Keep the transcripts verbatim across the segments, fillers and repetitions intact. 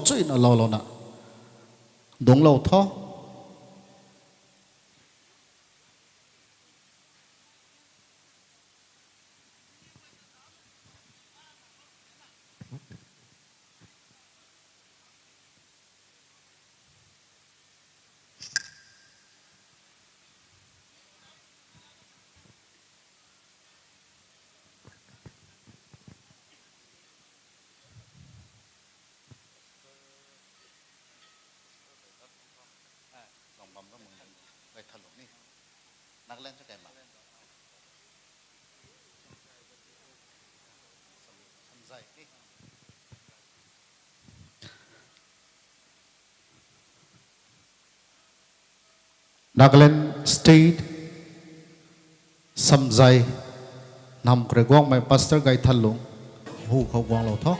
chuina lou louna dungclou tho. Nagaland State, Samzai, nam khou rui guangmei Pastor Gaithanlung, hu khou guanglou tho.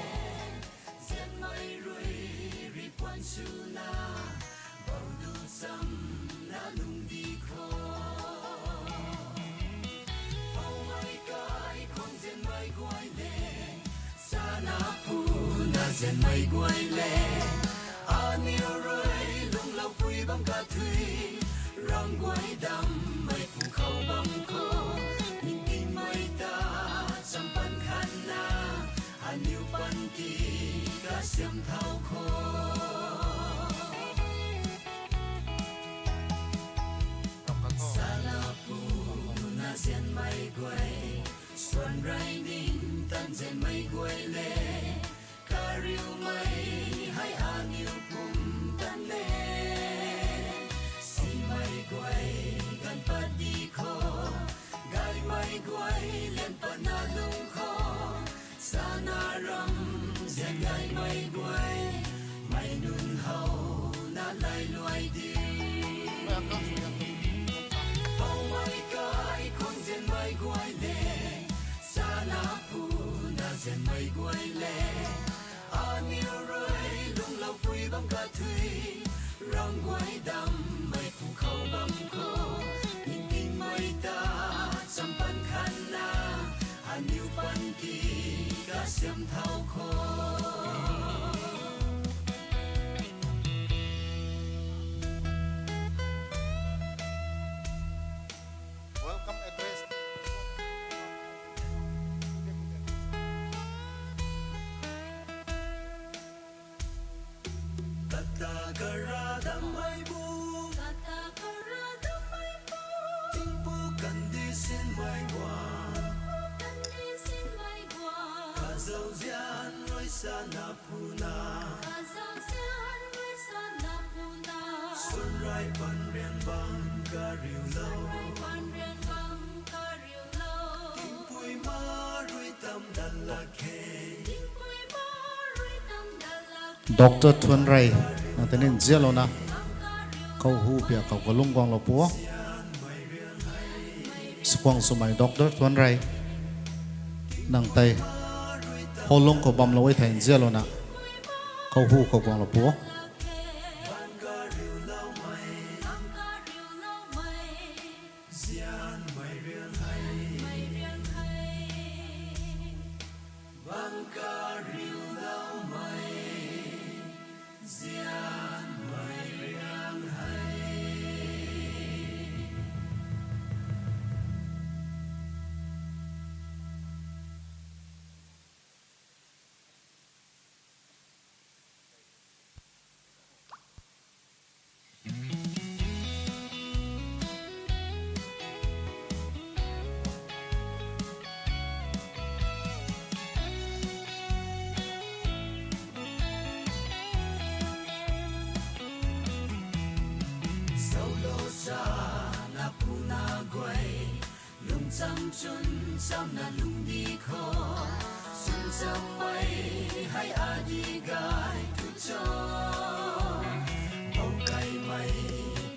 Aniu rui lungloupui bam kathui, ramh guay dammei pu khou bam khou, ningtingmei ta champan khatna, aniu panty kasiam thau khou. Sana puna zianmei guay, suan rey ningtan zianmei guay le, kariumei hei aniu pumtan e. Simei guay ganv pat di khou, gaymei guay lian patna lung khou, sana ramh zian gaymei guay, mei nunc how na lailuai di. Poumei kai khang zianmei guay le, sana puna zianmei guay le, aniu rui lungloupui bam kathui, ramh guay dammei pu khou bam khou, ningtingmei ta champan khatna, aniu panty kasiam thau khou. Welcome address. Kata kara dammei pu, kata kara dammei pu, tingpuk kandih sinmei guay, tingpuk kandih sinmei guay, kazauzian rui sana puna, kazauzian rui sana puna, suan rey pan rian bam kariulou, suan rey pan rian bam kariulou, tingpui ma rui tam dat lak khe. Doctor Thuanrei, nang ta ni nzianlouna, khou hu pia khou kalung guanglou pu o. Sikuang swmei Doctor Thuanrei, nang tei, holung khou bamlou e thei nzianlouna, khou hu khou guanglou pu o. Solo sa na puna guay, lungcham chwn chamna lungdi khou, chwn chammei hei adi gay tu cho. Bou kaimei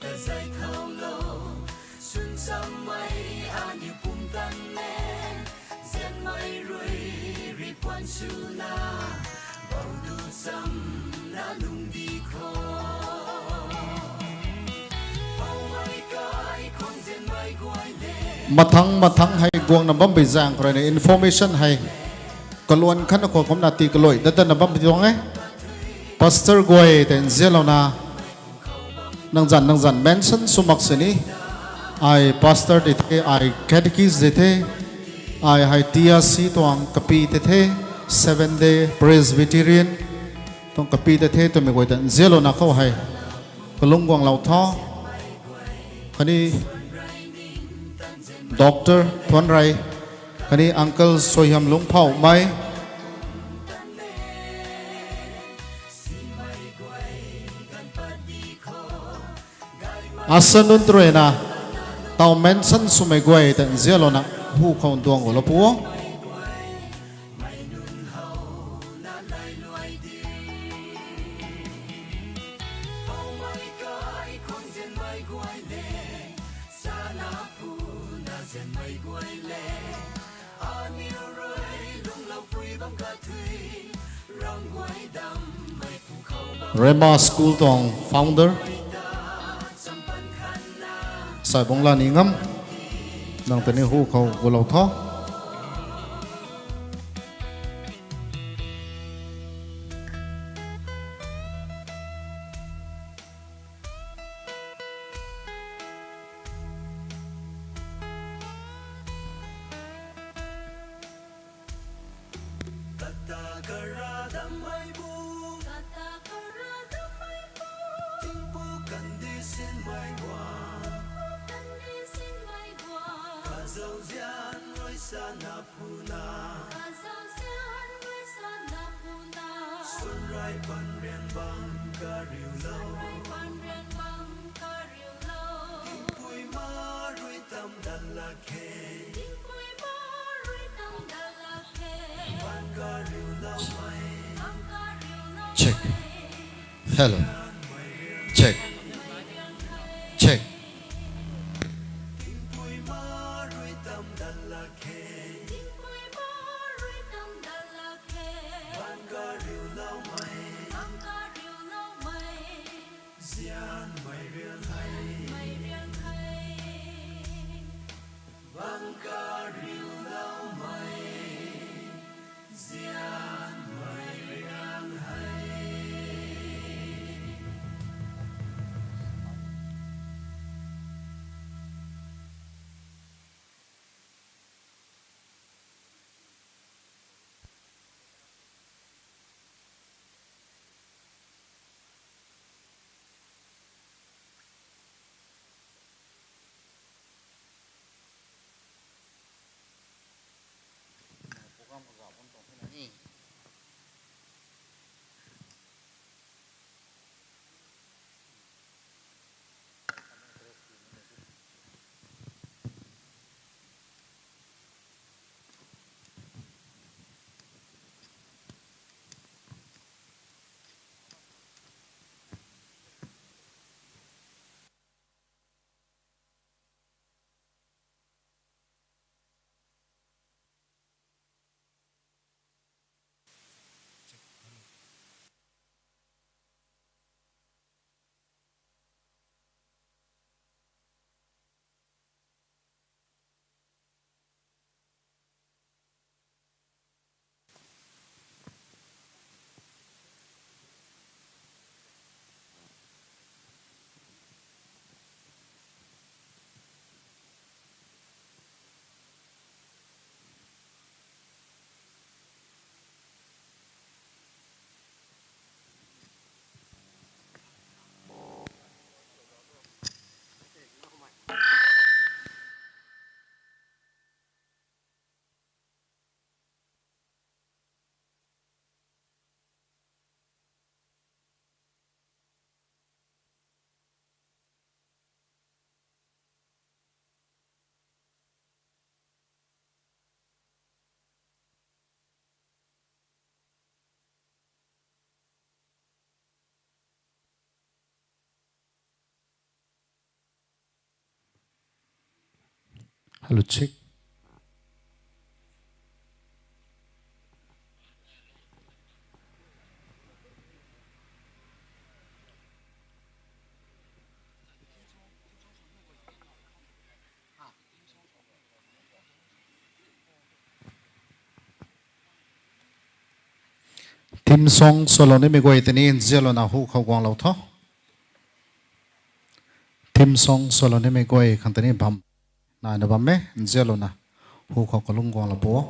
ta zay thau lou, chwn chammei aniu pumtan e, zianmei rui rih puan swna, bou du chamna lungdi khou. Poumei kai khang zianmei guay le. Mathang mathang hei guangna bam bi zaeng khou rui na information hei kaluan khatna khou kumna tii kaluai dat datna bam bi tuang e. Pastor guay tei nzianlouna, nang zanc nang zanc mention sw mak sini, ai pastor di the, ai catechist di the, ai hei T R C tuang kapi tei the, Seventh Day Presbyterian tuang kapi tei the twmei guay ta nzianlouna khou hei kalung guanglou tho. Khatni Doctor Thuanrei, khatni Uncle Suaihiam Lungphoumei. Asanun trena, tau mention swmei guay ta nzianlouna hu khou nduang gulou pu o. Rhema School tuang founder, Saibungla Ningam, nang tei ni hu khou gulou tho. Check. Hello. Check. Check. Hello, check. Theme song swlou nimei guay tei ni nzianlouna hu khou guanglou tho. Theme song swlou nimei guay khang tei ni bam naina bam e, nzianlouna hu khou kalung guanglou pu o.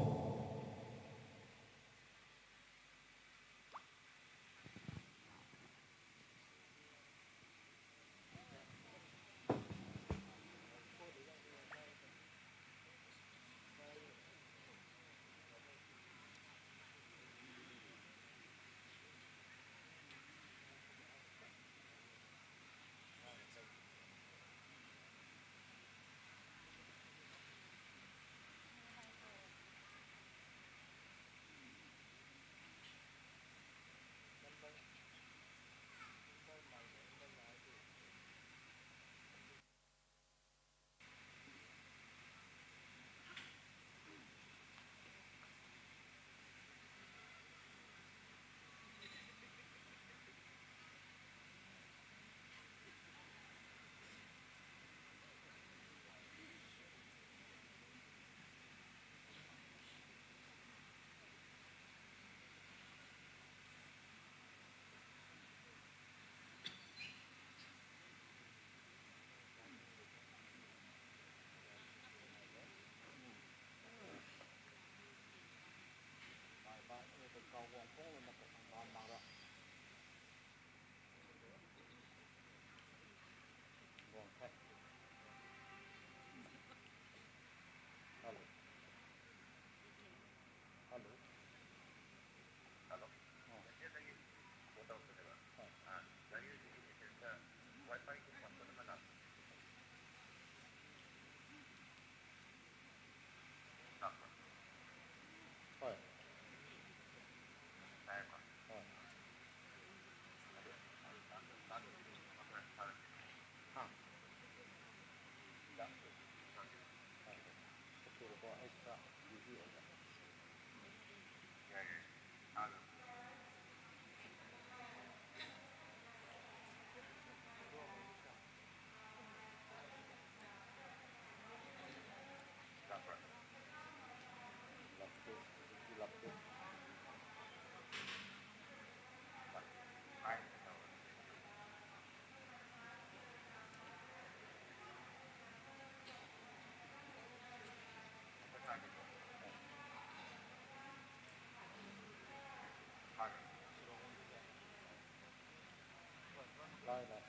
Lai lai.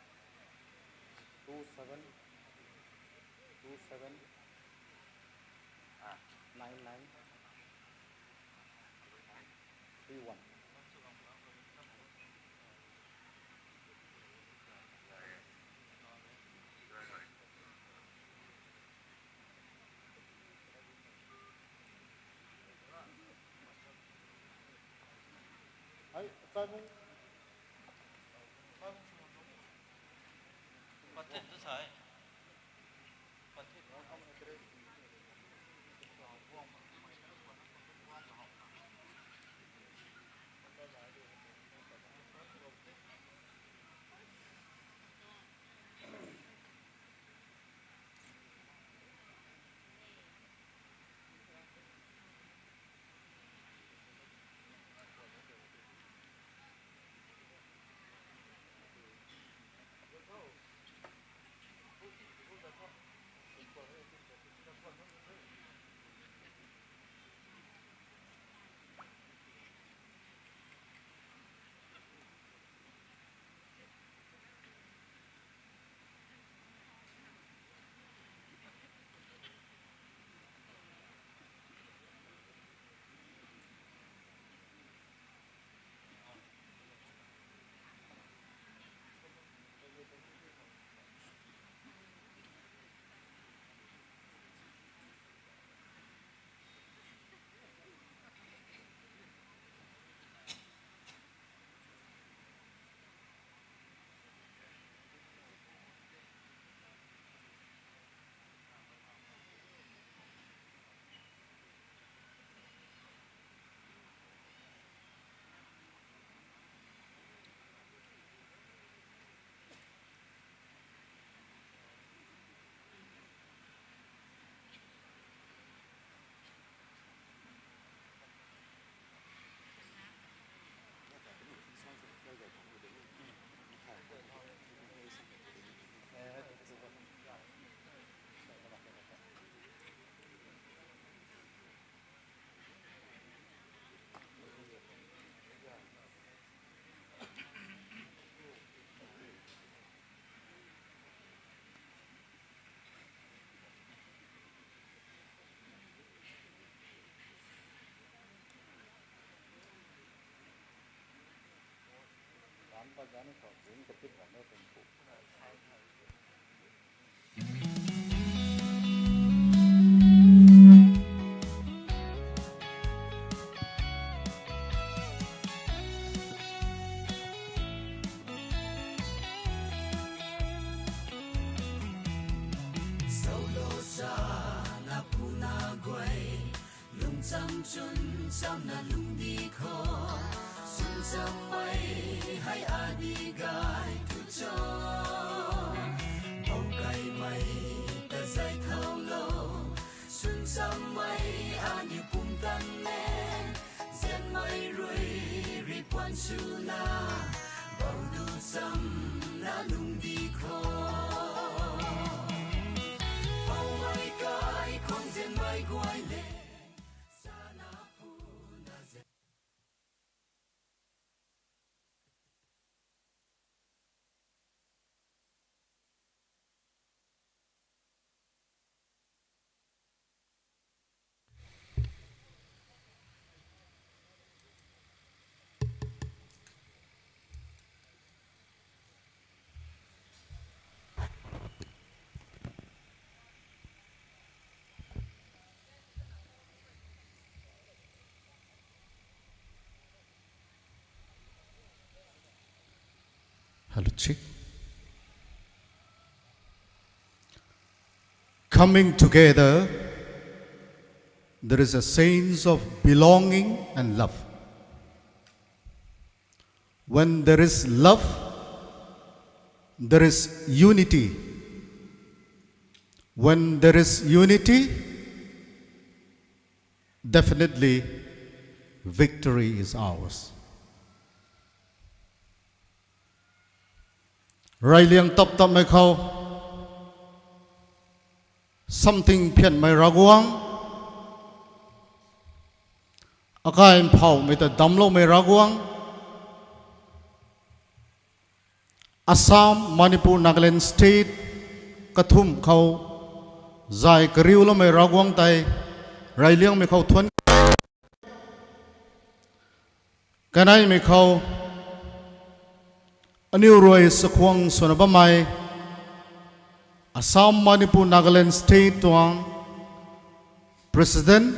Two seven, two seven, nine nine, three one. Hai, chai mung. Patin tu sai. Patin. Solo sa na puna guay, lungcham chun chamna lungdi kho, sunchammei hei adi gay tu cho. Baukaimei ta zay thau lo, sunchammei aniu pumtan le, nzianmei rui rui puan chuna, bau du chamna lungdi kho. Baumei kai khwan nzianmei guay le, sana puna zen. Hello, check. Coming together, there is a sense of belonging and love. When there is love, there is unity. When there is unity, definitely victory is ours. Reyliang tap tapmei khou, something phianmei Ravguangc, akai mphawmei ta damcloumei Ravguangc, Assam, Manipur, Nagaland state kathumh khou zay kariuloumei Ravguangc tei reyliangmei khou thuanc kaneimei khou, aniu rui chakhwang swna bammei Assam, Manipur, Nagaland state tuang president,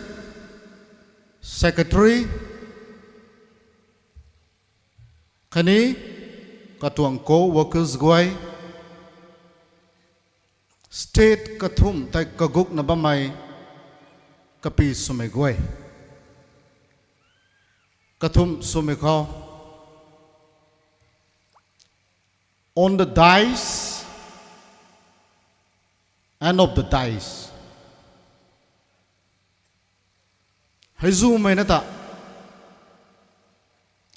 secretary khatni katuang co-workers guay, state kathumh tei kagukna bammei kapy swmei guay, kathumh swmei khou, on the dais and off the dais, hei zumei na ta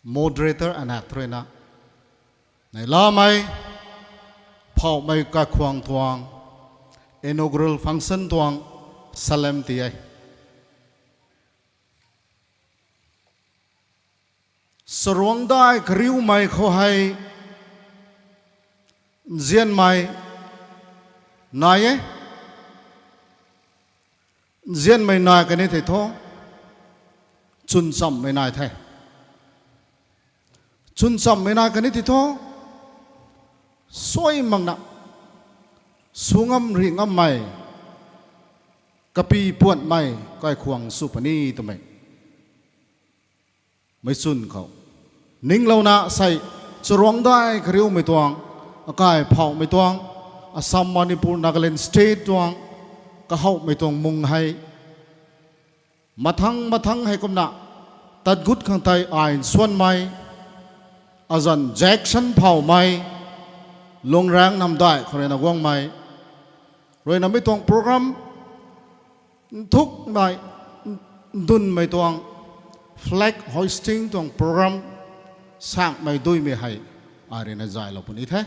moderator anak ruina neilamei phawmei kakhwang tuang inaugural function tuang salem ti e. Charuangcdai kariumei khou hei nzianmei nai e. Nzianmei nai kani thei thu, chwnchamhmei nai the. Chwnchamhmei nai kani thei thu, suai makna, sw ngam rih ngammei, kapy puanhmei kaikhwang sw puni twmei meic chwn khou ninglouna sei, charuangcdai kariumei tuang, akai phawmei tuang, Assam, Manipur, Nagaland state tuang kahowhmei tuang mung hei mathang mathang hei kumna tat gut khang tei ai nsuanmei, azanc Jackson phawmei, Lungraeng namdai khou ruina guangmei ruina mi tuang program nthukmei, ndunmei tuang flag hoisting tuang program sanghmei duimei hei ai ruina zaylou puni the.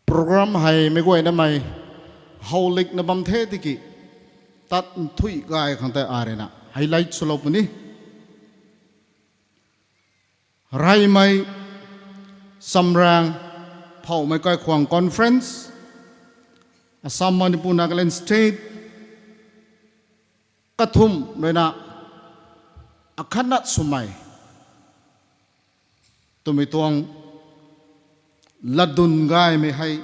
Program hei meic guaynamei howlikna bam the tiki, tat nthuih gay khang tei ai ruina highlight swlou puni. Reymei Chamraeng Phawhmei Kaikhwang Conference, Assam, Manipur, Nagaland State, kathumh ruina akhatna swmei twmei tuang latdyn gaymei hei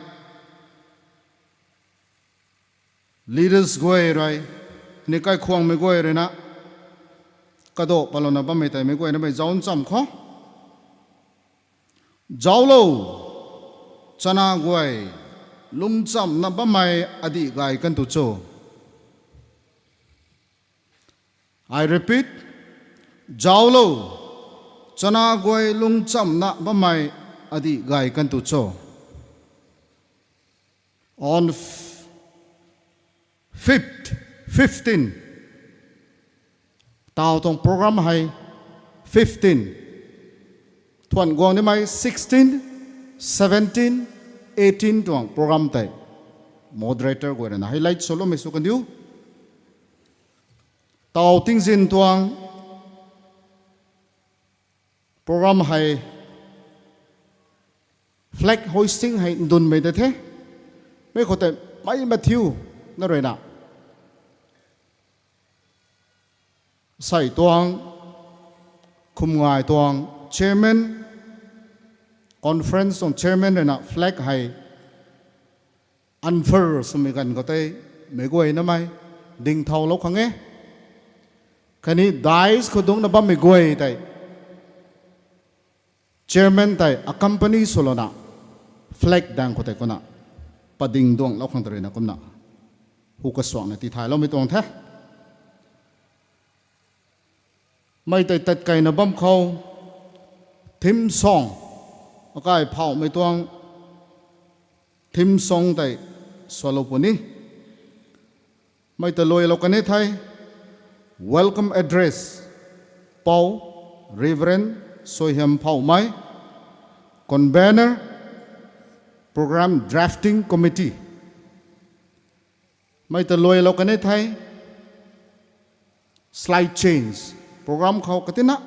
leaders guay rui, ni kaikhwangmei guay ruina kado palouna bammei tei meic guay namei zauc nchamv khou, zauclo, chana guay lungchamna bammei adih gay kan tu cho. I repeat, zauclo, chana guay lungchamna bammei adih gay kan tu cho. On f- fifth, fifteen, tau tuang program hei fifteen. Thuan guang nimei sixteen, seventeen, eighteen tuang program tei moderator guay ruina highlight swloumei sw kan diu. Tau tingzin tuang program hei flag hoisting hei ndunmei de the. Mei khou tei mei mathiu na ruina sei tuang, Khumngai tuang chairman, conference tuang chairman ruina flag hei unfurl swmei ganv khou tei meic guay namei dingthaulou khang e. Khatni dais khou dungcna bammei guay tei chairman tei accompany swlouna flag daeng khou tei kumna pading duanglou khang tei ruina kumna hu kasuakna tithayloumei tuang the. Mei tei tatkeina bam khou theme song, akai phauhmei tuang theme song tei swlou puni. Mei ta luailou kan e thei, welcome address, Pou Reverend Suaihiam Phoumei, convener, Program Drafting Committee. Mei ta luailou kan e thei, slight change, program khou katina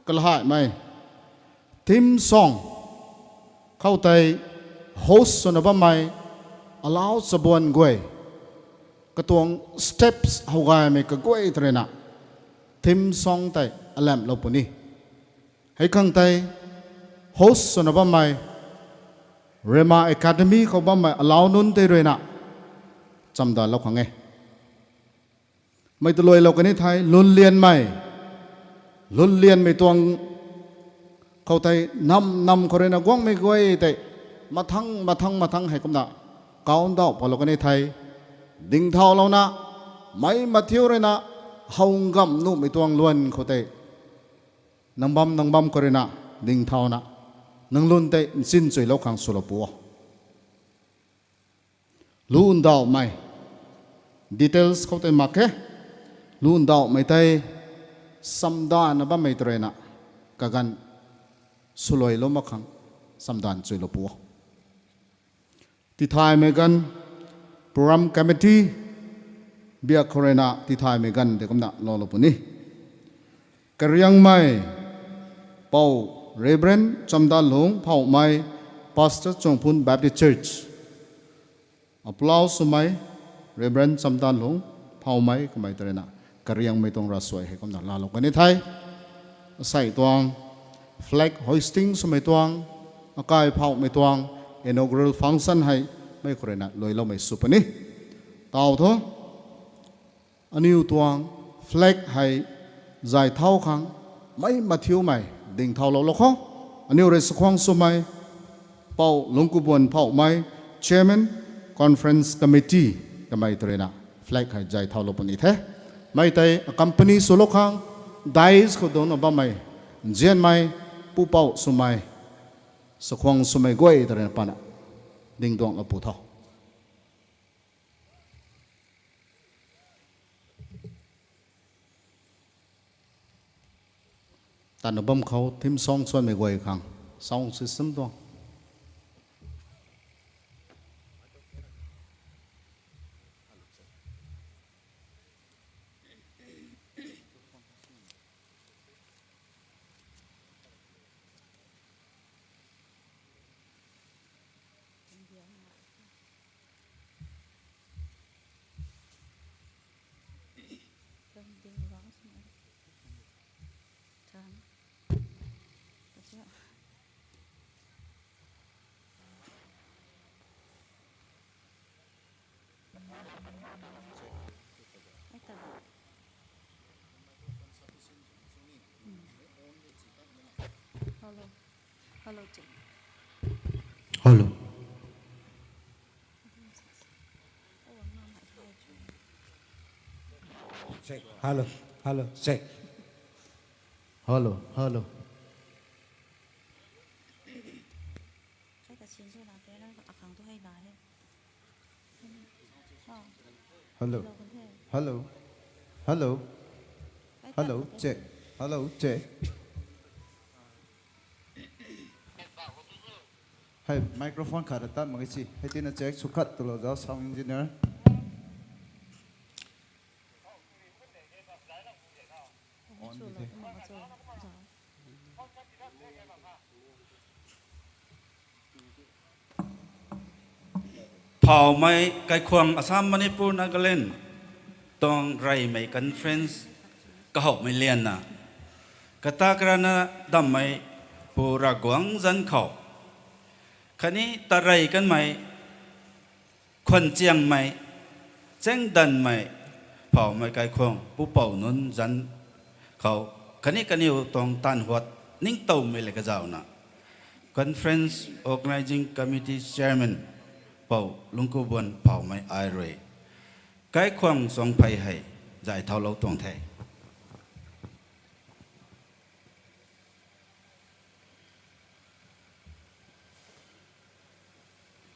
kalhaimei theme song khou tei host swna bammei Alau Chabuan guay, katuang steps how gaymei kaguay tei ruina theme song tei alamhlou puni. Hei khang tei host swna bammei Rhema Academy khou bammei Alau nunc tei ruina chamdanlou khang e. Mei ta luailou kan e thei, lwnlianmei, lwnlianmei tuang khou tei nam nam khou ruina guangmei guay tei mathang mathang mathang hei kumna kau ndauh palou kan e thei, dingthaulouna mei mathiu ruina how ngam nuhmei tuang luan khou tei nang bam nang bam khou ruina dingthauna nang lun tei nchin chuilou khang swlou pu o. Lu ndauhmei, details khou tei mak khe, lu ndauhmei tei chamdanna bammei tei ruina kaganv swluailou mak khang chamdan chuilou pu o. Tithaymei ganv, program committee biak khou ruina tithaymei ganv tei kumna loulou puni. Kariangmei, Pou Reverend Chamdanlung Phoumei, Pastor Chungphun Baptist Church. Apulau swmei, Reverend Chamdanlung Phoumei kamei tei ruina kariangmei tuang ravsuai hei kumna laalou kan e thei, asei tuang flag hoisting swmei tuang, akai phauhmei tuang inaugural function hei mei khou ruina luailoumei sw puni. Tau thu, aniu tuang flag hei zay thau khang mei mathiumei dingthauloulou kho. Aniu rui chakhwang swmei Pou Lungkubuan Phoumei, Chairman, Conference Committee kamei tei ruina flag hei zay thaulou puni the. Mei tei accompany swlou khang dais khou dungcna bammei nzianmei pupouc swmei, chakhwang swmei guay tei ruina pana dingduanglou pu tho. Tanna bam khou theme song swanmei guay khang sound system tuang. Hello. Hello. Check. Hello. Hello. Check. Hello. Hello. Hello. Hello. Hello. Hello. Check. Hello. Check. Hei, microphone khat tat mak ge si. Hei tina check sw khat twlou zau, sound engineer. On the. Phoumei Kaikhwang Assam, Manipur, Nagaland tuang reymei conference kahowmei lianna, kata karana dammei Pu Ravguangc zanc khou, khatni tarey kanmei, khwan chiangmei, chengdanmei, Phoumei Kaikhwang pupouc nunc zanc khou, khatni kaniw tuang taanv huat ningtowmei le kazauhna, Conference Organizing Committee Chairman Pou Lungkubuan Phoumei ai rui Kaikhwang Suangphey hei zay thaulou tuang the.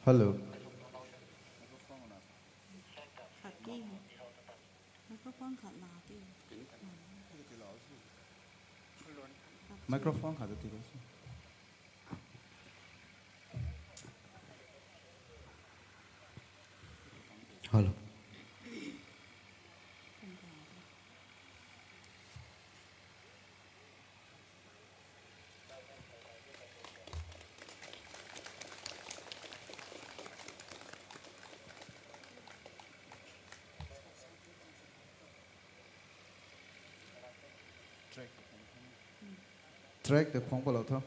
Hello. Khat ti. Microphone khat la ti. Microphone khat ti. Hello. Track tei khwang palou tho.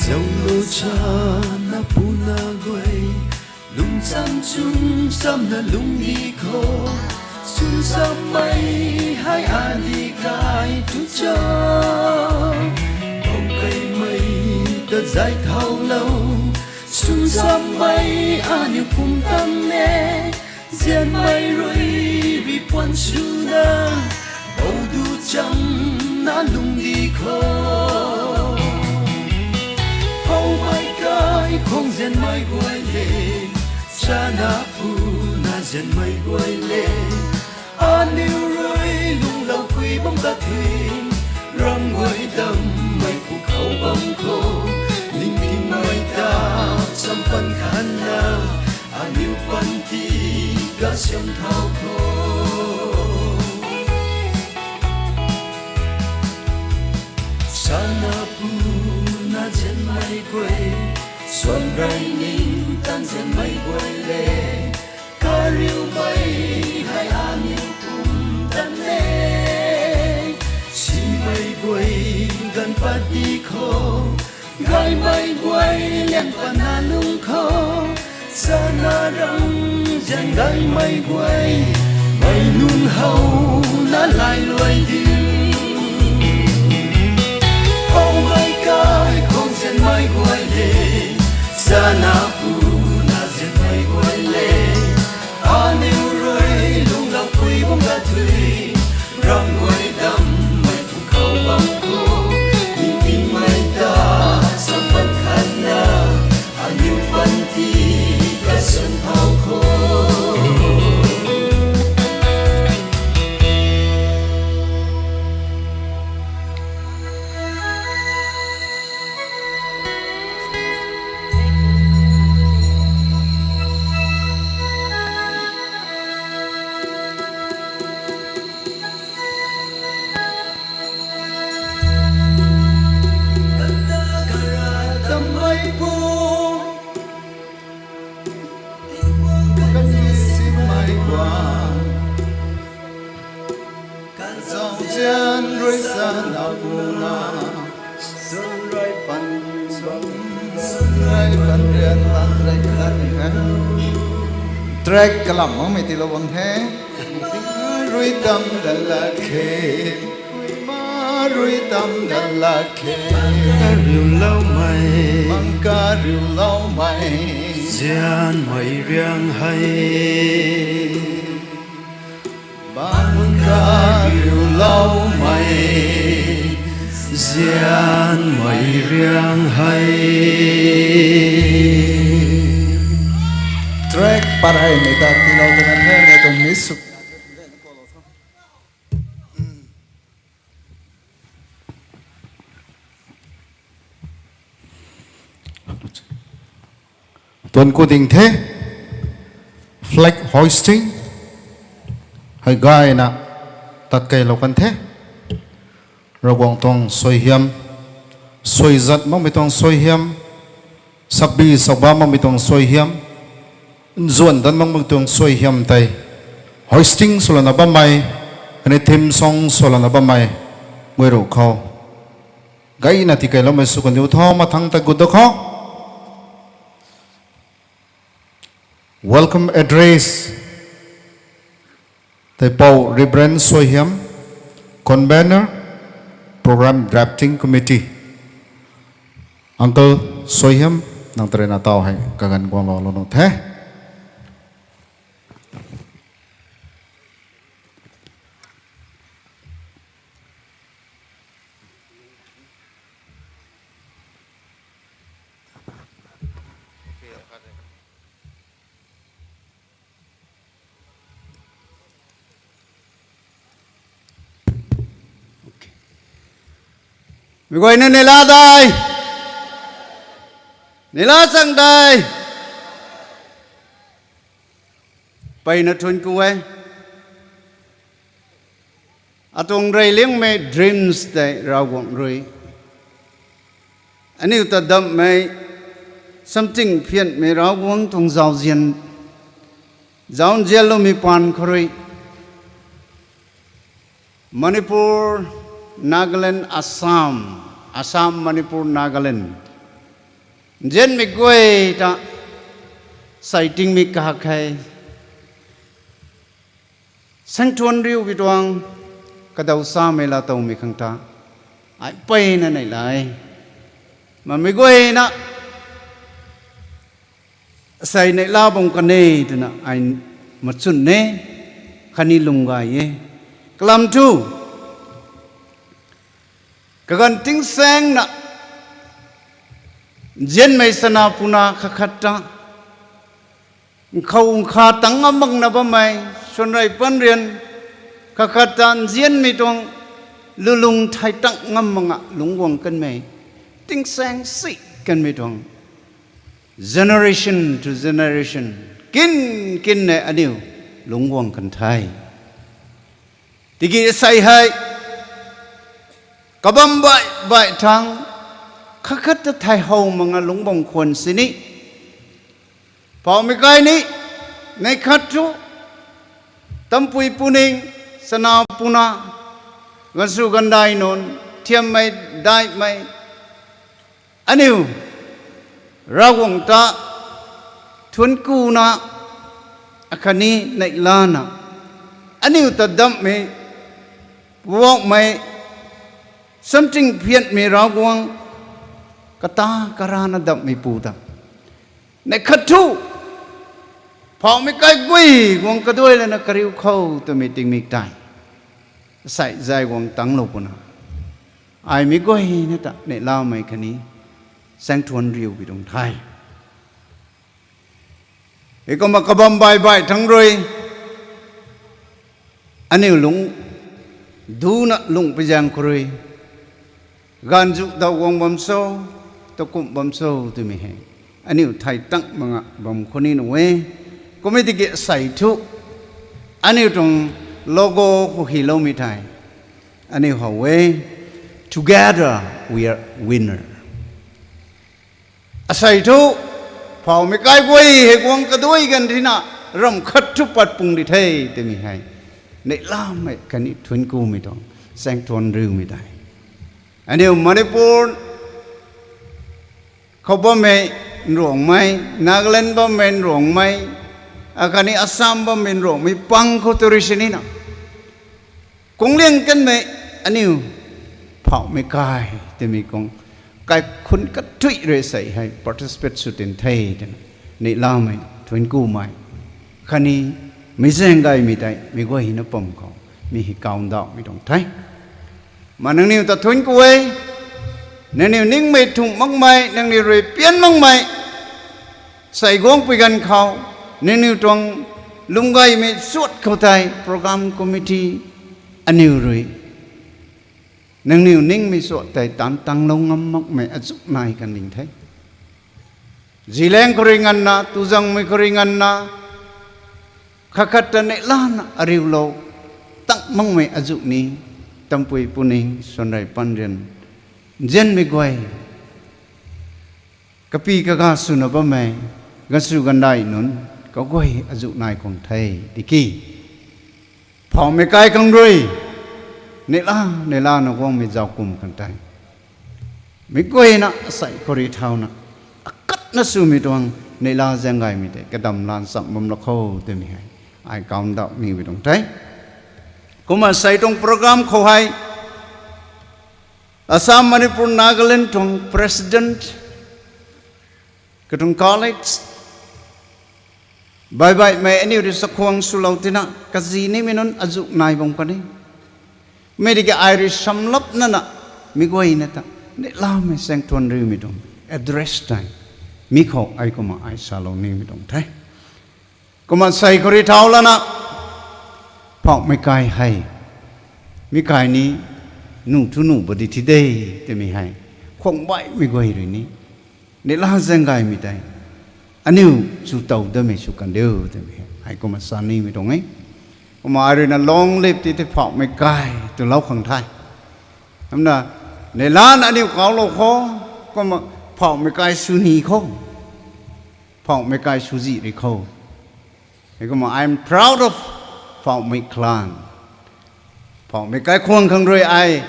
Zaulo cha na puna guay, lungcham chungchamna lungdi khou, sunchamei hei aniu kai tu cha. Bou keimei ta zay thaulou, sunchamei aniu pumtan e, zianmei rui rui puan chuna, bou du cham na lungdi khou. Phoumei Kaikhwang zianmei guay le, chana puna zianmei guay le, aniu rui lungloupui bam kathui, ram guay dammei pwkhou bam khou, ningtingmei ta champan khanna, aniu panty kasiam thau khou. Chana puna zianmei guay, suan rey ningtan zianmei guay le, kariumei hei aniu pumtan e. Simei guay ganv pat di khou, gaymei guay liang patna lung khou, chana ram zian gaymei guay, mei nunc how na lailuai di. Phoumei Kaikhwang zianmei guay le, chana puna zianmei guay le, aniu rui lungloupui bam kathui, ram guay dammei pwkhou bam khou, ningtingmei ta champan khanna, aniu panty kasiam thau khou. Zauzian rui sa na puna, sun rui pan, sun rui pan rian lan rui lan rian. Track kalam mang mei ti lo bang the. Rui tam da la khe, ma rui tam da la khe. Ka riu lou mei, mang ka riu lou mei, zian mei riang hei. Bang kariu lou mei, zian mei riang hei. Track par hei mei ta tilou twna the, mei tuang miss sw. Tuan ku ding the, flag hoisting hei gayna tat kei lou kan the. Ravguangc tuang suaihiam, suaizat makmei tuang suaihiam, sakbi sakba makmei tuang suaihiam, nzuan dat makmei tuang suaihiam tei hoisting swlana bammei, khatni theme song swlana bammei guay ruh khou gayna tikeiloumei sw kandiu tho. Mathang ta gut da khou, welcome address tei pou Reverend Suaihiam, convener, Program Drafting Committee. Uncle Suaihiam, nang tarena tau hei kaganv guanglou lou nu the. Mei guayna neihla dai, neihla chang dai, mpeyna thuanc ku e. Atuang reyliangmei dreams tei Ravguangc rui aniu ta dammei, samting phianmei Ravguangc tuang zauzian, zauzianloumei paan khou rui Manipur, Nagaland, Assam, Assam, Manipur, Nagaland nzianmei guay ta sei tingmik kahak hei saengthuan riu bi tuang kadaw samei laatowmei khang ta ai mpeyna neihla e. Mamei guayna sei neihla bam kan e twna ai machwn e, khatni lung gay e. Kalam thu, kaganv tingsaengna nzianmei sana puna khat khat ta nkhou nkha tang ngam makna bammei, swanrei pan rian khat khat ta nzianmei tuang lulung thei tang ngam mak nga lungc guang kanmei, tingsaeng si kanmei tuang generation to generation, kin kin nei aniu lungc guang kan the. Tiki sei hei kabam baih baih thangc khat khat ta thei how mak nga lungc bam khwan sini, phoumei kai ni, neih khat thu, tampui puning, sana puna, gansu gandai nunc, thiammei, daihmei, aniu Ravguangc ta thuanc kuna, akhatni neihlana, aniu ta dammei, puakmei, samting phianmei Ravguangc, kata karana dammeipu ta neih khat thu, phoumei kai guay guang kaduai lana kariu khou twmei tingmik tei sei zay guang tanglou puna, ai mei guayna ta neihlamei khatni saengthuan riu bi tuang the. Heikumna kabam baih baih thangc rui aniu lungc duna lungc pui zaeng khou rui, ganv zu daw guang bam cho, takumh bam cho twmei hei aniu thei tang mak nga bam khwan ni nu e. Kumna tiki sei thu, aniu tuang logo khou hyloumei thei aniu how e, Together we are winner. Asei thu, phoumei kai guay hei guang kaduai ganv thina, ramh khat thu pat pung di the twmei hei Neihlamei khatni thuanc kumei tuang saengthuan riumei tei, aniu Manipur khou bammei nruangmei, Nagaland bammei nruangmei, akhatni Assam bammei nruangmei pang khou tu rui sinina, kungliang kanmei aniu phauhmei kai twmei khang kaikhunc kathuic rui sei hei participate sw tin the twna, neihlamei, thuanc kumei, khatni meic zaeng gaymei tei meic guayna pam khou mi hei kaw ndauhmei tuang the. Ma nangniw ta thuanc ku e, nangniw ningmei thumh makmei, nangniw rui pian makmei, sei guangpui ganv khou, nangniw tuang lwmgaymei suat khou tei program committee aniw rui nangniw ningmei suat tei taanv tanglou ngam makmei azuh nai kan ding the. Zileng khou rui nganvna, tuzangmei khou rui nganvna, khat khat ta neihlana ariulou tak makmei azuh ni, tampui puning, swanrei panrian, nzianmei guay, kapi kaga swna bammei, gansu gandai nunc, kaguay azuh nai khang the, tiki phauhmei kai khang rui, neihla, neihlana guangmei zauc kum khang tei, meic guayna sei khou rui thauna, akatna swmei tuang neihla zaeng gaymei tei kadam lan cham bam lak kho twmei hei ai kaw ndauh nimei tuang the. Kumna sei tuang program khou hei, Assam, Manipur, Nagaland tuang president, katuang colleagues, baihbaihmei aniu rui chakhwang swlou tina kazi nimei nunc azuh nai bam kan e. Mi tiki ai rui samlapnana, meic guayna ta neihlamei saengthuan riumei tuang address tei mi khou ai kumna ai salou nimei tuang the. Kumna sei khou rui thau lana, phauhmei kai hei, mi kai ni, nuh thu nuh ba di thi de, twmei hei, khuang baihmei guay rui ni, neihla zaeng gaymei tei aniu chu tow damei sw kan diu twmei hei ai kumna sa nimei tuang e. Kumna ai ruina long live ti the phauhmei kai twlou khang the. Kumna neihlana aniu kawlou kho, kumna phauhmei kai sw ni kho, phauhmei kai swzih ri kho. Heikumna I am proud of Phauhmei clan. Phauhmei kaikhwang khang rui ai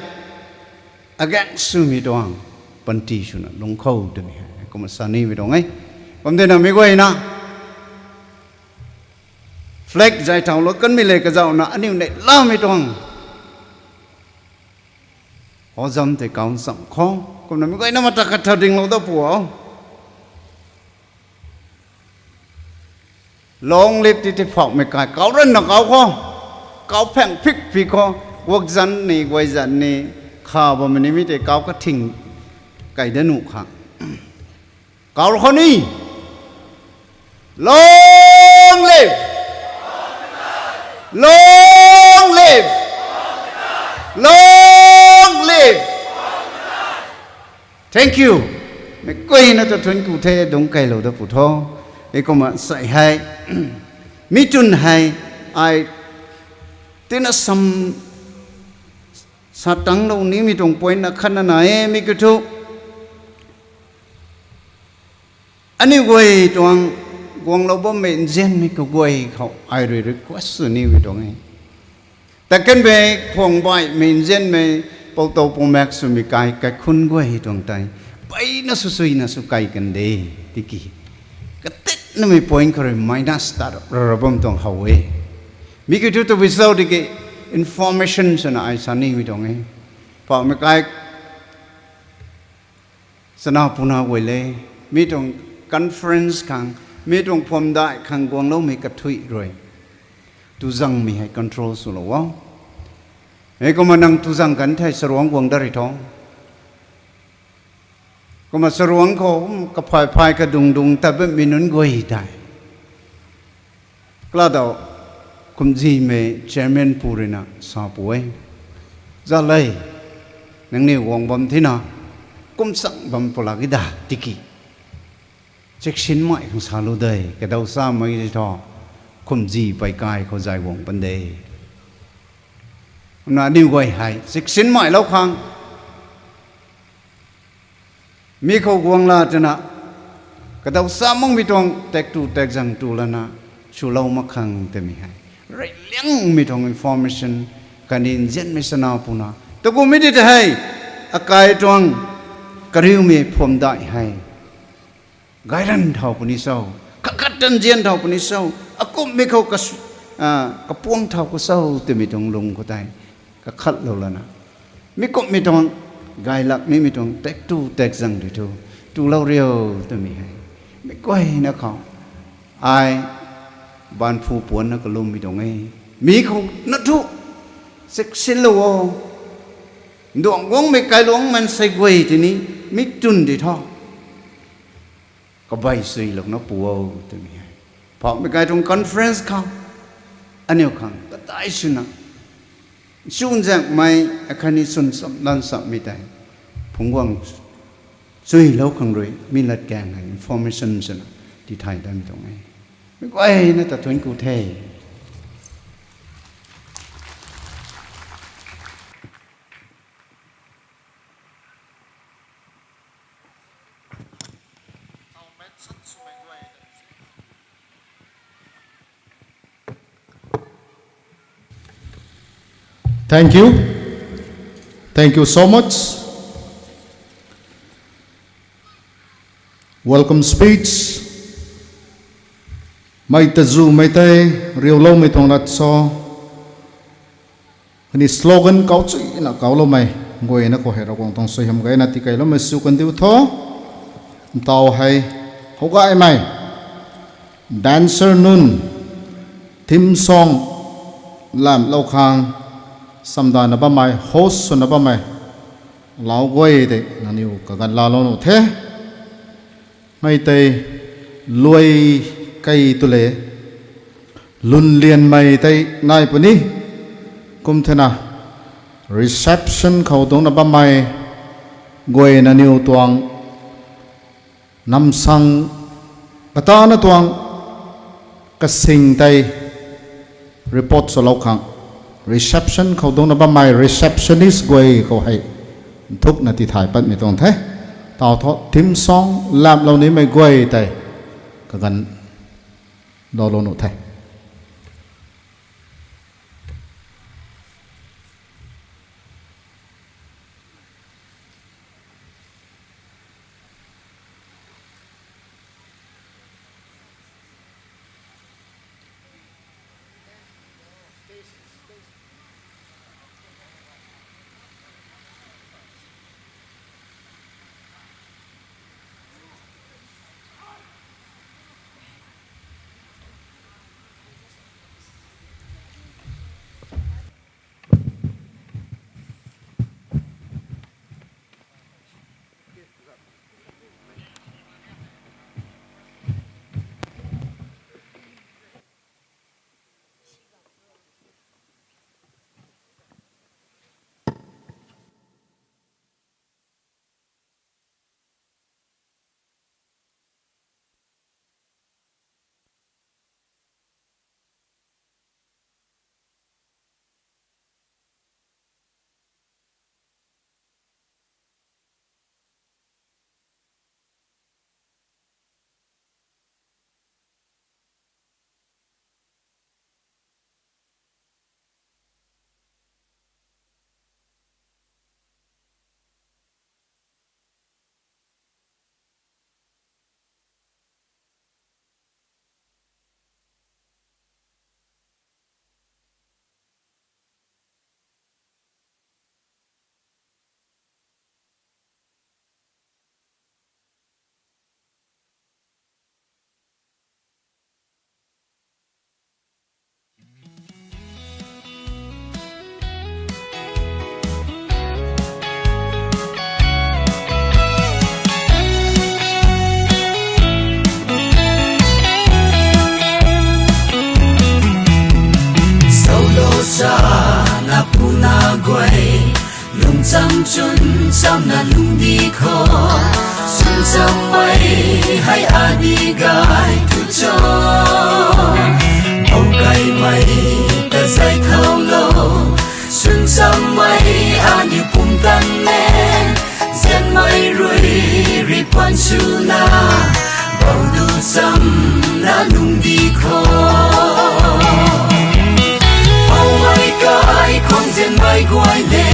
agaeng swmei tuang panty swna lungc kho twmei hei kumna sa nimei tuang e. Kum dina meic guayna flag zay thaulou kanmei le kazauhna aniu neihlamei tuang hozam tei kaw cham kho. Kumna meic guayna mata khat thau dinglou da pu o. Long live ti ti phauhmei kai kau ranna kau kho. Kau phang phik phi kho. Guak zan ni, guay zan ni, kha bammei ni mi tei kau kathing kai da nuh khang kau kho ni. Long live! Long live! Long live! Thank you. Meic guayna ta thuanc ku the, dungc kailou da pu tho. Heikumna sei hei, mi twn hei, ai tina sam sa tanglou nimei tuang point na khatna nai e, mi kiu thu aniu guay tuang guanglou bammei nzianmei kaguay khou ai rui request sw nimei tuang e. Takanmei khuang baihmei nzianmei, poutow pumaek swmei kai kaikhunc guay tuang tei, peina swsuina sw kai kan de, tiki katiknamei point khou rui minus ta ra ra bam tuang how e. Mi kiu thu tabui sau tiki information swna ai sa nimei tuang e. Phauhmei kai chana puna guay le, mi tuang conference khang, mi tuang phuamdaih khang guangloumei kathuic rui tuzangmei hei control swlou o. Heikumna nang tuzang kan thei saruangc guang dat ri tho. Kumna saruangc khou kaphay phay kadungdung tat bammei nunc guay tei kala daw, kumzimei chairman pu ruina sa pu e, zat le, nangniw guang bam thina, kum chang bam pulak i da tiki, chiksinmei khang salou de, kadaw samei tei thu, kumzi peikai khou zay guang pan de. Kumna aniw guay hei chiksinmeilou khang, mi khou guang la twna, kadaw sa makmei tuang tak tu tak zang tu lana swlou mak khang twmei hei Reyliangmei tuang information, kaniw nzianmei sana puna. Takumei di ta hei, akai tuang kariumei phwamdai hei. Gayran thau puni cho, kakhat tan nzian thau puni cho, akumhmei khou kas-, a, kapuang thau khou cho twmei tuang lung khou tei kakhatlou lana. Mi kumhmei tuang, gaylak nimei tuang, tek tu tek zang di thu, tulou riu twmei hei. Mi guayna khou. Ai, baanphu puanna kalummei tuang e. Mi khou na thu, siksinlou o. Nduang guangmei kailuang maansei guay tini, mi tun di tho. Kabei suilouna pu o twmei hei. Phauhmei kai tuang conference khang. Aniu khang, kadai swna. Chunzaengmei, akhatni chwncham lanchammei tei. Phungc guang suilou khang rui, mi latkaeng hei, information swna, tithay damei tuang e. Mi guayna ta thuanc ku the. Thank you. Thank you so much. Welcome speech. Mei ta zumei tei, riuloumei tuang lat cho. Khatni slogan kau chuina kauloumei guayna khou hei Ravguangc tuang suaihiam gayna tikeyloumei sw kandiu tho. Ntaw hei, howgaymei, dancer nunc, theme song, lamhlou khang, samdana bammei, host swna bammei, lau guay tei nangniw kaganv laalou nuh the. Mei tei luai kei tu le, lwnlianmei tei nai puni, kum thena, reception khou dungcna bammei, guay nangniw tuang, namsang katana tuang kasing tei report swlou khang, reception khou dungcna bammei receptionist guay khou hei nthukna tithay patmei tuang the. Tau thu theme song lamhlou nimei guay tei kaganv loulou nuh the. Solo sa na puna guay, lungcham chun cham na lungdi kho. Chunchammei hei adi gay tu cho. Moukaimei ta zay thau lo. Chunchammei adi pumtan me. Zanmei rui riphan chuna. Bou du cham na lungdi kho. guay le,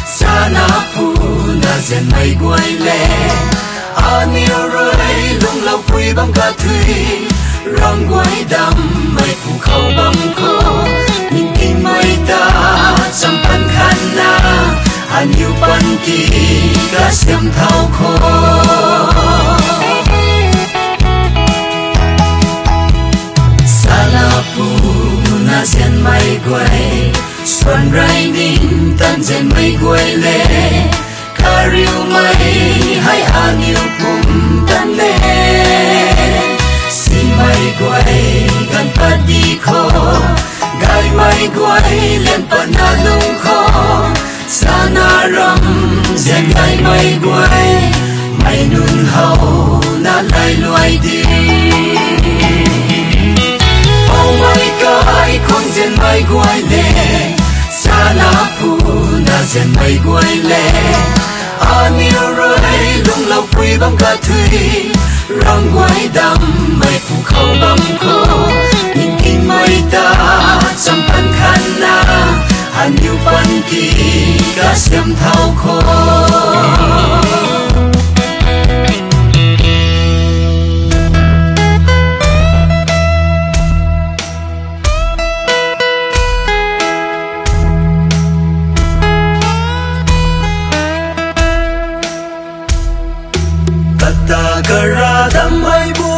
sana puna zianmei guay le, aniu rui lungloupui bam kathui, ramh guay dammei pu khou bam khou, ningtingmei ta champan khanna, aniu panty kasiam thau khou. Sana puna zianmei guay, suan rey ningtan zianmei guay le, kariumei hei aniu pumtan le, simei guay ganv pat di khou, gaymei guay lian patna lung khou, sana ramh zian gaymei guay, mei nunc howna lailuai di. Poumei kaikhwang zianmei guay le, sana puna zianmei guay le, aniu rui lungloupui bam kathui, ramh guay dammei pu khou bam khou, ningtingmei ta champan khanna, aniu panty kasiam thau khou. Kata kara dammei pu,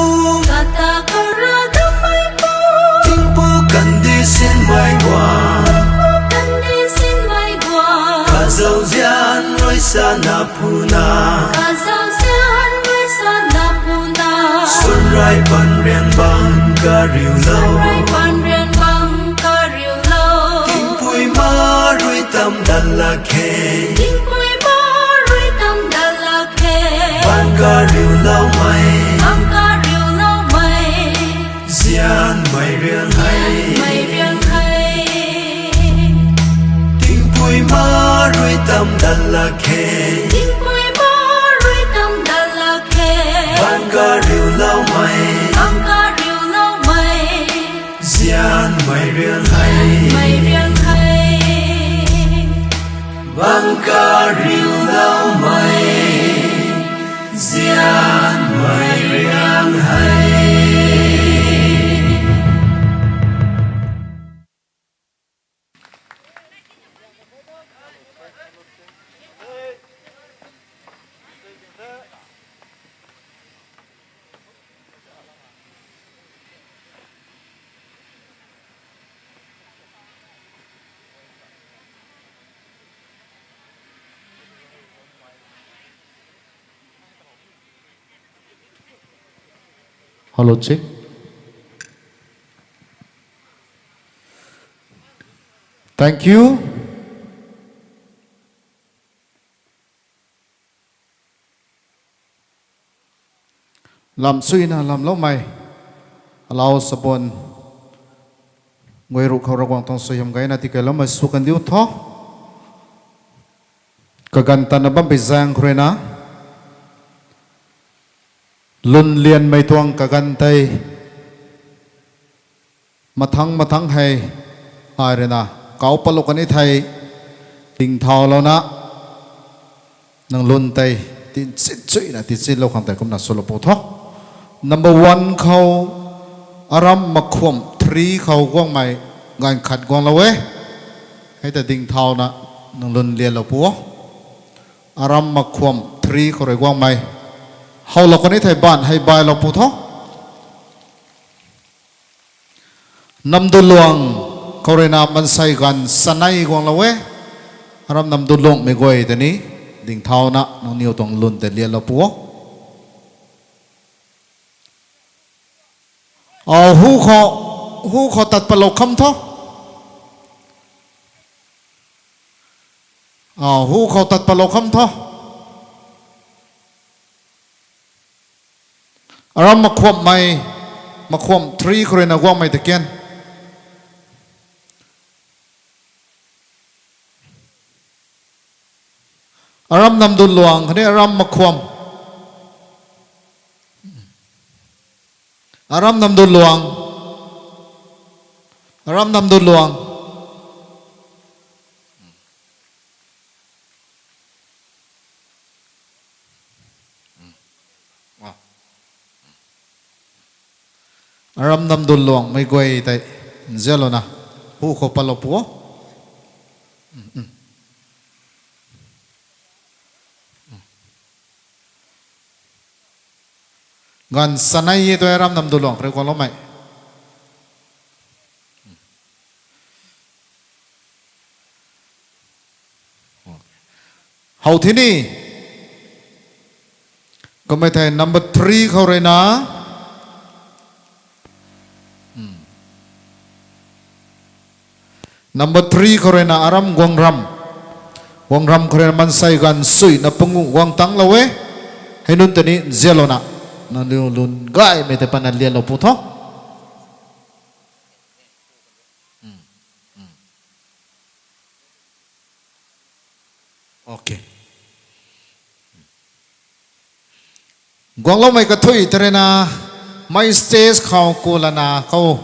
kata kara dammei pu, tingpuk kandih sinmei guay, tingpuk kandih sinmei guay, kazauzian rui sana puna, kazauzian rui sana puna, suan rey pan rian bam kariulou, suan rey pan rian bam kariulou, tingpui ma rui tam dat lak khe, tingpui ma rui tam dat lak khe, bam kariuloumei, bam kariuloumei, zianmei riang hei, mei riang hei, tingpui ma rui tam dat lak khe, tingpui ma rui tam dat lak khe, bam kariuloumei, bam kariuloumei, zianmei riang hei, mei riang hei, bam kariuloumei, zianmei riang hei. Hello, check. Thank you. Lam suina lamloumei, alau sabun, guay ruh khou Ravguangc tuang suaihiam gayna tikeyloumei sw kandiu tho. Kaganv tatna bampui zaeng khou ruina, lwnlianmei tuang kaganv tei, mathangc mathangc hei, ai ruina, kauc patlou kan e thei, dingthaulouna, nang lwn tei, tinchinchuina, tinchinlou khang tei kumna swlou pu tho. Number one khou, aram makhwam three khou guangmei, ganv khat guanglou e. Hei ta dingthauna, nang lwn lianlou pu o. Aram makhwam three khou rui guangmei. Howlou kan e thei baanv hei bailou pu tho. Namduluang khou ruina mansei ganv sanei guanglou e. Aram Namduluangmei guay tei ni, dingthauna nangniw tuang lwn tei lianlou pu o. Aw, hu khou, hu khou tat patlou kham tho. Aw, hu khou tat patlou kham tho. Aram makhwamhmei, makhwamh three khou ruina guangmei ta kan. Aram Namduluang khatni aram makhwam. Aram Namduluang. Aram Namduluang. Aram Namdulong mei guay tei nzianlouna hu khou patlou pu o. Ganv sanei e tu Aram Namdulong khou rui guangloumei. How thi ni. Kummei thei number three khou rui na. Number three khou rui na Aram Guangram. Guangram khou rui na mansei ganv suina panguh guang tanglou e. Hei nunc ta ni nzianlouna, nangniw lun gaymei tei patna lianlou pu tho. Guangloumei kathuic tei rui na, mei stage khou ku lana khou,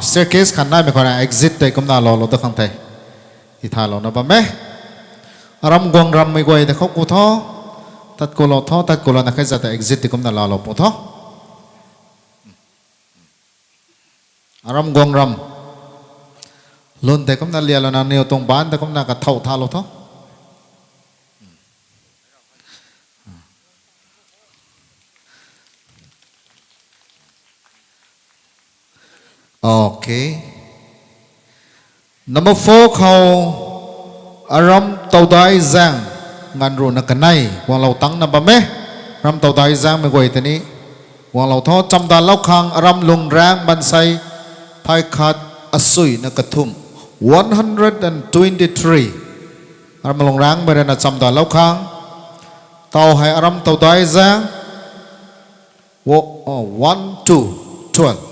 staircase khat naimei khou rui exit tei kumna loulou da khang the. Tithanlouna bam e. Aram Guangram mei guay tei khou ku tho. Tat kulou tho, tat kulouna khe zat tei exit tei kumna laalou pu tho. Aram Guangram. Lun tei kumna lianlouna nangniw tuang baan tei kumna kathau thalou tho. Number four khou, Aram Tawdaizaeng, nganv ruhna kanei guanglou tangna bam e. Aram Tawdaizaengmei guay tei ni guanglou tho. Chamdanlou khang Aram Lungraeng mansei phay khat asuina kathumh, one hundred and twenty-three. Aram Lungraengmei rui na chamdanlou khang. Tau hei Aram Tawdaizaeng, one, two, twelve.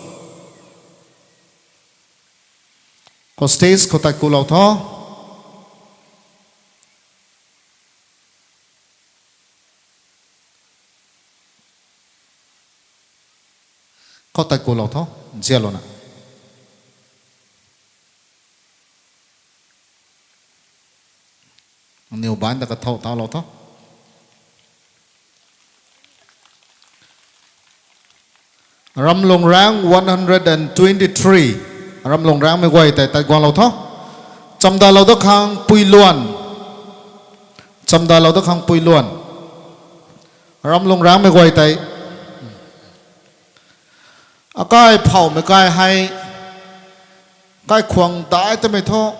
Khou stage khou tat kulou tho. Khou tat kulou tho, nzianlouna. Nangniw baan ta kathau thalou tho. Aram Lungraeng one hundred and twenty-three. Aram Lungraengmei guay tei tat guanglou tho. Chamdanlou da khang Puiluan. Chamdanlou da khang Puiluan. Aram Lungraengmei guay tei. Akai phouhmei kai hei, kaikhwang dai tamei thu,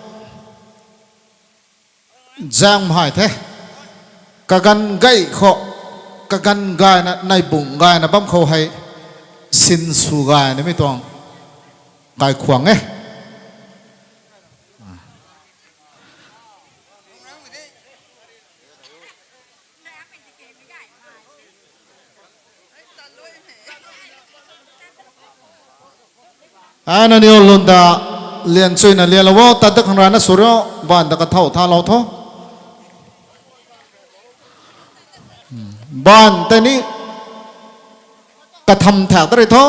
zaeng mhai the. Kaganv gay khou, kaganv gayna, neibung gayna bam khou hei, sinsw gaynamei tuang kaikhwang e. Ai nangniw lun ta lian chuyna lianlou o, tat da khang rana sw rio, baan ta kathau thalou tho. Baan tei ni katham thak ta rui tho.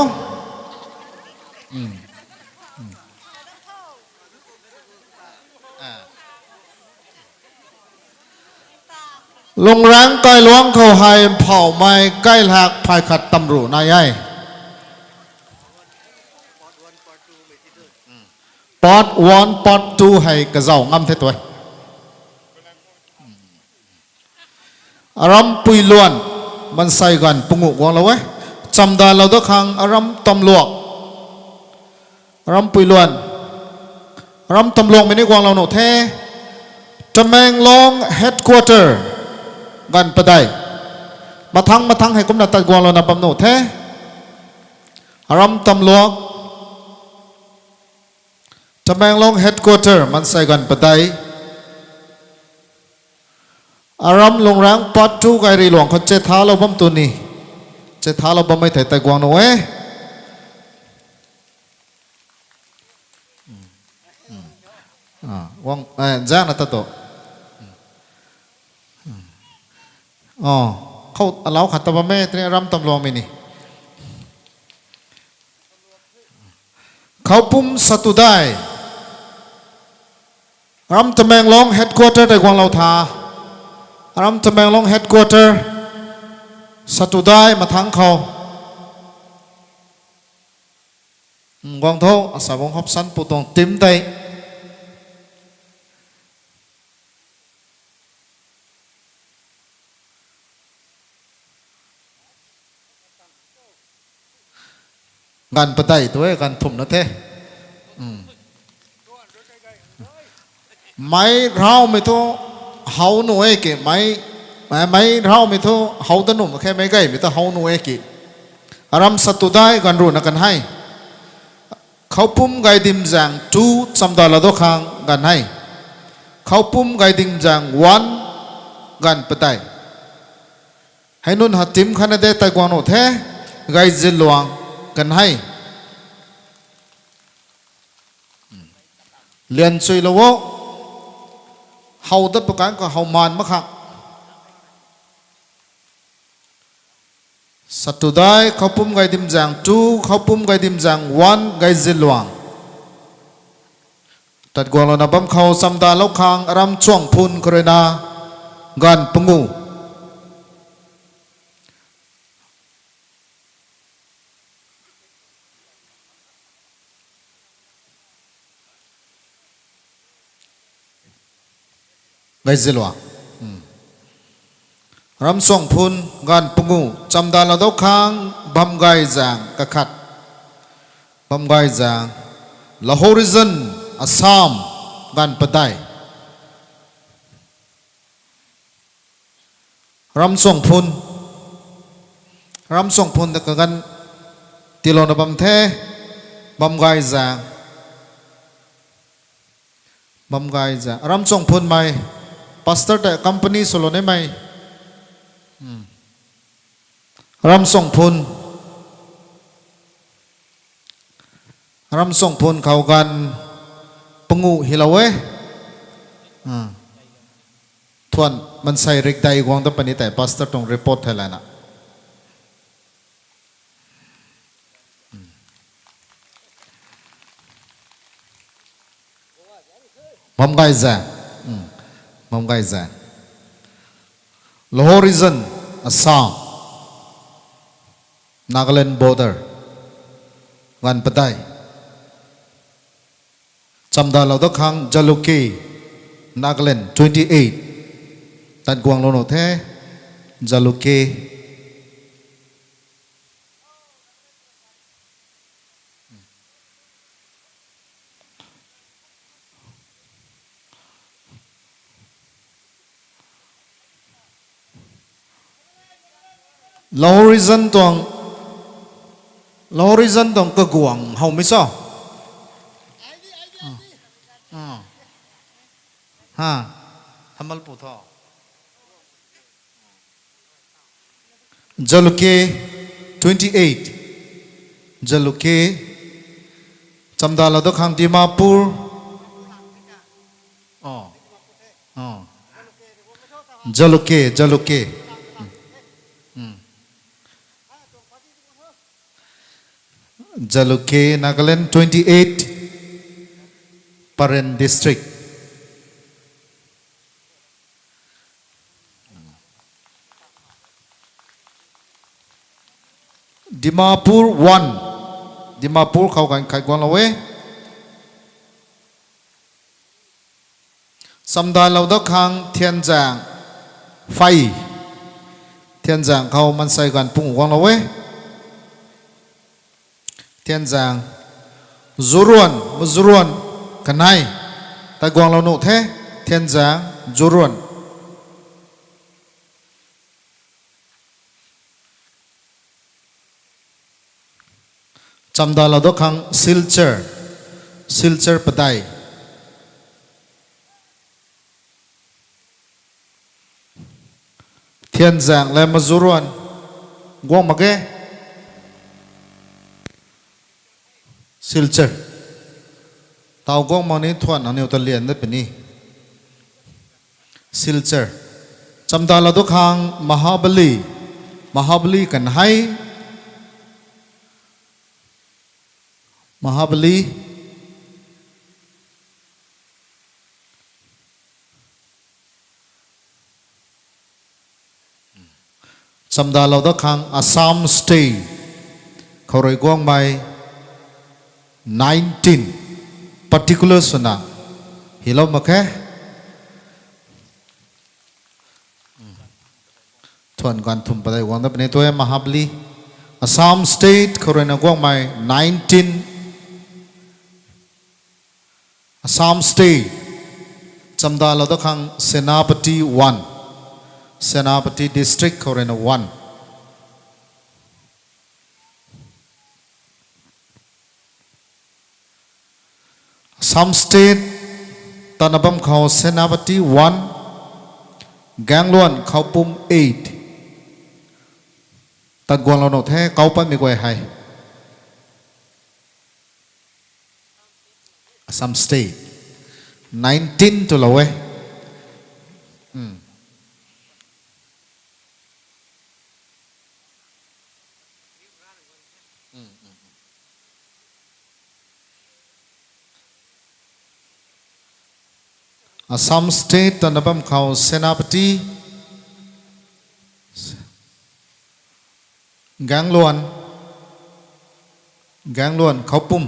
Lungraeng kailuangc khou hei mphauhmei kailak phay khat tamruh nai e. Part one, part two hei kazauh ngam the tu e. Aram Puiluan, mansei ganv panguh guanglou e. Chamdanlou da khang Aram Tamluak. Aram Puiluan. Aram Tamluakmei ni guanglou nuh the. Tamenglong headquarter ganv padeih. Mathangc mathangc hei kumna tat guanglouna bam nuh the. Aram Tamluak. Tamenglong headquarter mansei ganv padeih. Aram Lungraeng part two kai ri luang khou chethalou bam tu ni. Chethalou bammei thei tat guang nuh e. Zaengna tat tu. Khou alau khat ta bam e, tini Aram Tamluakmei ni. Khoupum Satudai. Aram Tamenglong headquarter tei guanglou tha. Aram Tamenglong headquarter. Satudai mathangc khou. Guang tho, asa bang hop san pu tuang tim tei. Ganv padeih tu e, ganv thumh na the. Meic raumei thu how nuh e ki, meic, meic raumei thu how da nuh mak khe, meic gaymei thu how nuh e ki. Aram satudai ganv ruhna kan hei. Khoupum Gaidim zaeng two chamdalou da khang ganv hei. Khoupum Gaidim zaeng one ganv padeih. Hei nunc ha tim khatna de tai guang nuh the, Gaiziluang kan hei. Lian chuilou o. How dat pakan khou how maan mak khang. Satudai, Khoupum Gaidim zaeng two, Khoupum Gaidim zaeng one, Gaiziluang. Tat guanglouna bam khou chamdalou khang Aram Chuangphun khou ruina ganv pangu. Gaiziluang. Aram Chuangphun ganv pangu, chamdalou da khang Bamgay zaeng kakhat. Bamgay zaeng, Lahorijan, Assam, ganv padeih. Aram Chuangphun. Aram Chuangphun ta kaganv tiilouna bam the, Bamgay zaeng. Bamgay zaeng. Aram Chuangphun mei, pastor ta company swlou nimei. Aram Chuangphun. Aram Chuangphun khou ganv pangu hilou e. Thuan mansei rikdei guang da puni tei pastor tuang report thei lana. Bamgay zaeng. Bamgay zaeng. Lahorijan, Assam, Nagaland border. Ganv padeih. Chamdalou da khang Jalukie, Nagaland, twenty eight. Tat guanglou nuh the, Jalukie. Lahorijan tuang, Lahorijan tuang kaguang howmei cho? Ha, thamal pu tho. Jalukie, twenty eight. Jalukie. Chamdalou da khang Dimapur. Jalukie, Jalukie. Jalukie, Nagaland, twenty eight, Peren District. Dimapur one. Dimapur khou ganv khat guanglou e. Chamdalou da khang Thianzaeng, Phey. Thianzaeng khou mansei ganv pangu guanglou e. Thianzaeng, Zuruan, Mazuruan kanei. Tat guanglou nuh the, Thianzaeng, Zuruan. Chamdalou da khang Silchar, Silchar padeih. Thianzaeng le Mazuruan guang mak ge. Silchar. Tau guang mak ni thuan aniw ta lian dat puni. Silchar. Chamdalou da khang Mahabali, Mahabali kanei. Mahabali. Chamdalou da khang Assam State khou rui guangmei Nineteen. Particular swna hilou mak khe. Thuan ganv thum padeih guang da puni tu e Mahabali. Assam State khou ruina guangmei nineteen. Assam State. Chamdalou da khang Senapati one. Senapati District khou ruina one. Assam State, tatna bam khou Senapati one, Gangluan Khoupum eight. Tat guanglou nuh the, kau patmei guay hei. Assam State, nineteen twlou e. Assam State tatna bam khou Senapati, Gangluan, Gangluan Khoupum,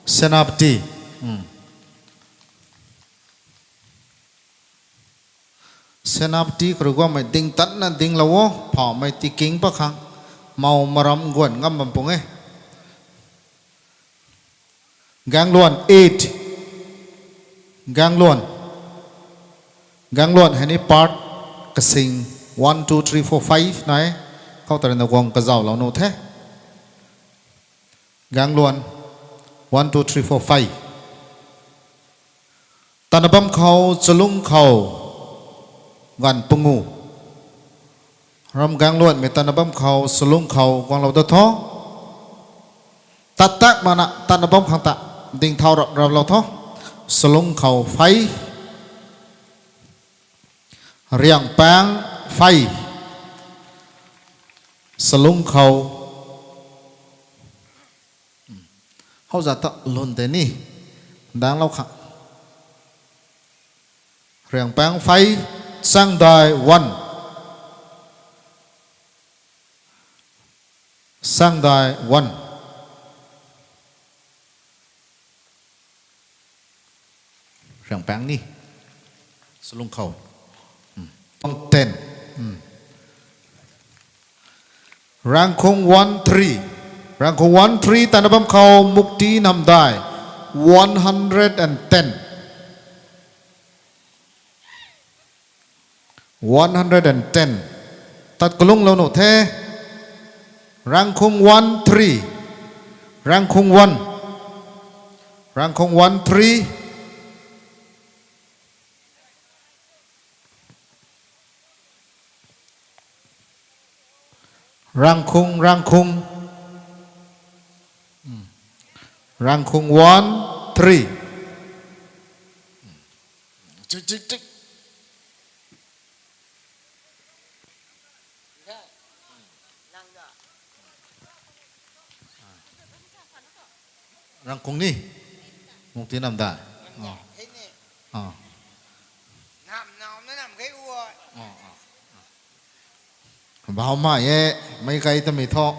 Senapati. Senapati khou rui guangmei ding tatna dinglou o, phawmei tiking pat khang, mow maram guan ngam bam pung e. Gangluan eight. Gangluan. Gangluan hei ni part kasing one, two, three, four, five nai. Khou tarina guang kazauhlou nuh the. Gangluan one, two, three, four, five. Tatna bam khou Chalung khou ganv pangu. Ram Gangluanmei tatna bam khou Chalung khou guanglou da tho. Tat tak mana tatna bam khang ta ding thau rap rap lou tho. Chalung khou five. Riangpang five. Chalung khou. Hou za ta lun tei ni. Danglou kha. Riangpang five, Sangdai one. Sangdai one. Riangpang ni. Chalung khou. Ten. Rangkhung one three. Rangkhung one three tatna bam khou Mukti Namdai one hundred and ten. One hundred and ten. Tat kalunglou nuh the. Rangkhung one three. Rangkhung one. Rangkhung one three. Rangkhung, Rangkhung. Rangkhung one three. Rangkhung ni. Mukti Namdai. Bau mai e, meic kai tamei thu.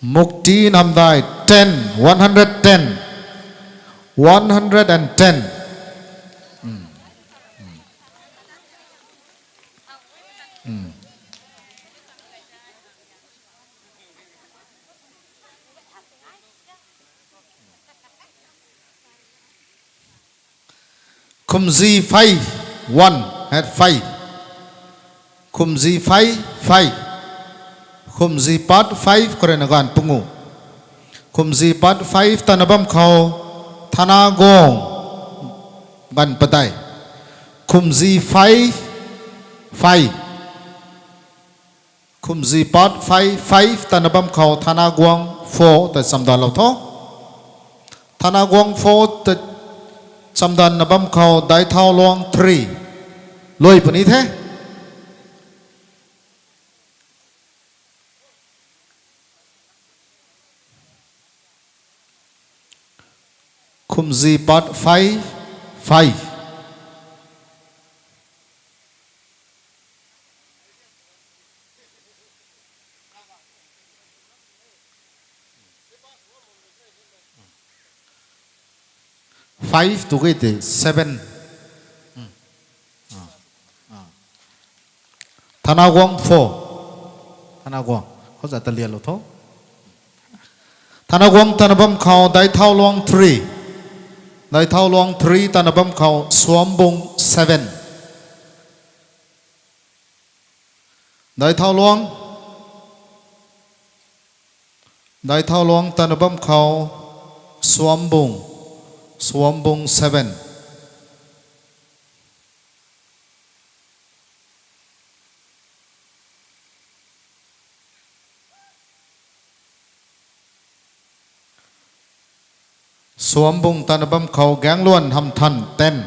Mukti Namdai ten, one hundred ten. One hundred and ten. Khumzi five, one, at five. Khumzi five, five. Khumzi part five khou ruina ganv pangu. Khumzi part five tatna bam khou Thanagong ganv padeih. Khumzi five, five. Khumzi part five, five tatna bam khou Thanagong four ta chamdanlou tho. Thanagong four ta chamdanna bam khou Daithaoluang three. Lui puni the. Khumzi part five, five. Five tu ge te seven. Hmm. Ah. Ah. Thanaguang four. Thanaguang. Khou za ta lian lou tho. Thanaguang tana bam khou Daithaoluang three. Daithaoluang three tana bam khou Suambung seven. Daithaoluang. Daithaoluang tana bam khou Suambung. Suambung seven. Suambung tana bam khou Gangluan Hamthan ten.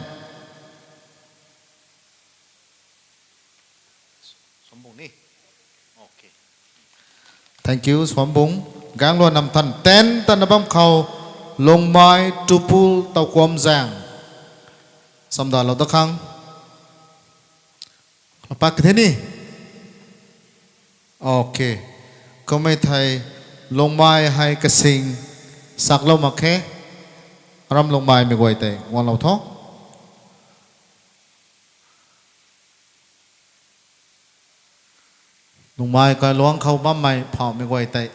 Suambung ni. Okay. Thank you, Suambung. Gangluan Hamthan ten tana bam khou Lungmai Tupul Taukuam Zaeng. Samda lou da khang. Pak the ni. Okay. Kumei thei Lungmai hei kasing saklou mak khe. Aram Lungmai mei guay tei guanglou tho. Lungmai kailuang khou bammei phaumei guay tei.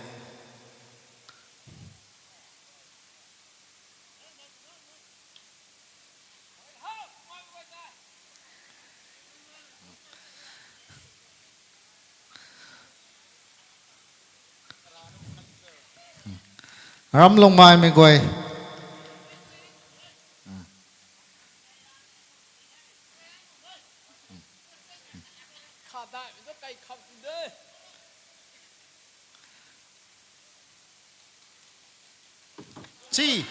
Aram Lungmai mei guay. Si.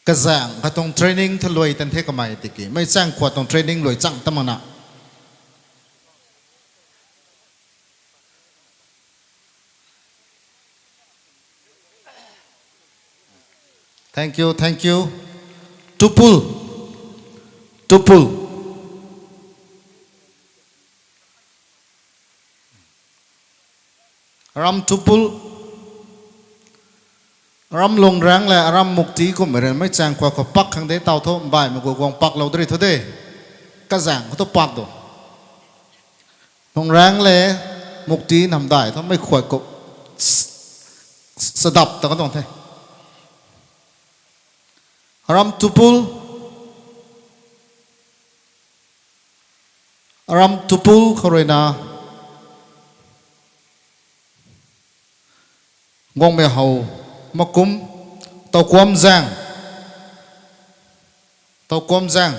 Kazaeng kha tuang training tha luai tan the kamei tiki. Mei chaeng khua tuang training luai chang ta mak na. Thank you, thank you. Tupul. Tupul. Aram Tupul. Aram Lungraeng le Aram Mukti kummei rui mei chaeng khua khou pak khang de tau tho, mbaihmei guay guang paklou dri tho de. Kazaeng khou tu pak do. Lungraeng le Mukti namdai tho mei khuay khou s-, s-, sadap ta ka tuang the. Aram Tupul. Aram Tupul khou ruina Guangmei How Makum, Taukuam Zaeng. Taukuam Zaeng.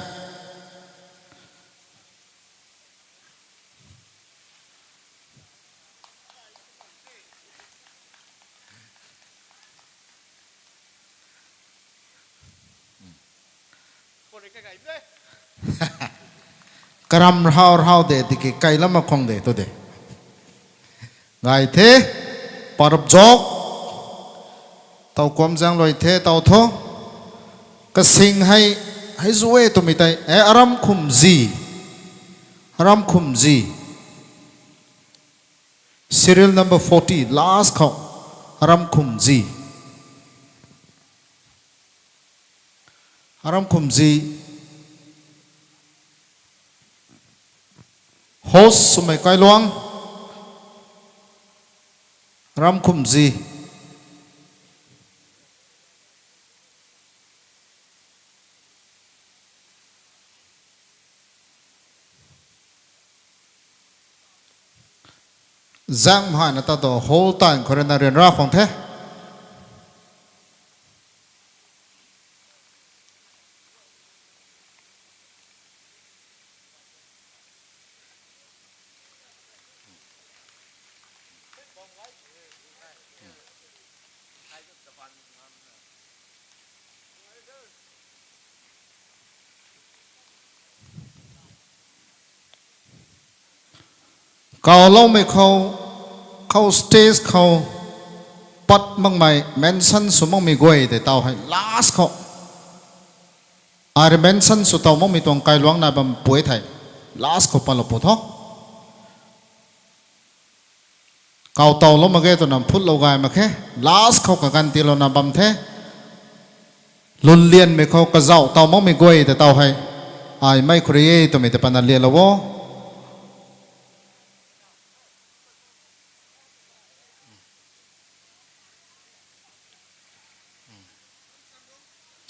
Karam rau rau de tiki kai lam mak khwang de tu de. Gay the, parap zok. Taukuam Zaeng luai the, tau tho. Kasing hei, hei zu e twmei tei, e, Aram Khumzi. Aram Khumzi. Serial number forty, last khou. Aram Khumzi. Aram Khumzi. Host swmei kailuang. Aram Khumzi. Zaeng mhai na ta tu whole time khou rui na ryanra khwang the. Kawloumei khou, khou stage khou pat makmei, mention sw makmei guay tei tau hei last khou. Ai rui mention sw taw makmei tuang kailuangc nai bam pui thei. Last khou palou pu tho. Kaw tawlou mak ge twna mphut lou gay mak khe. Last khou kaganv tiilouna bam the. Lwnlianmei khou kazauh taw makmei guay ta taw hei. Ai mei khou rui e twmei ta pana lialou o.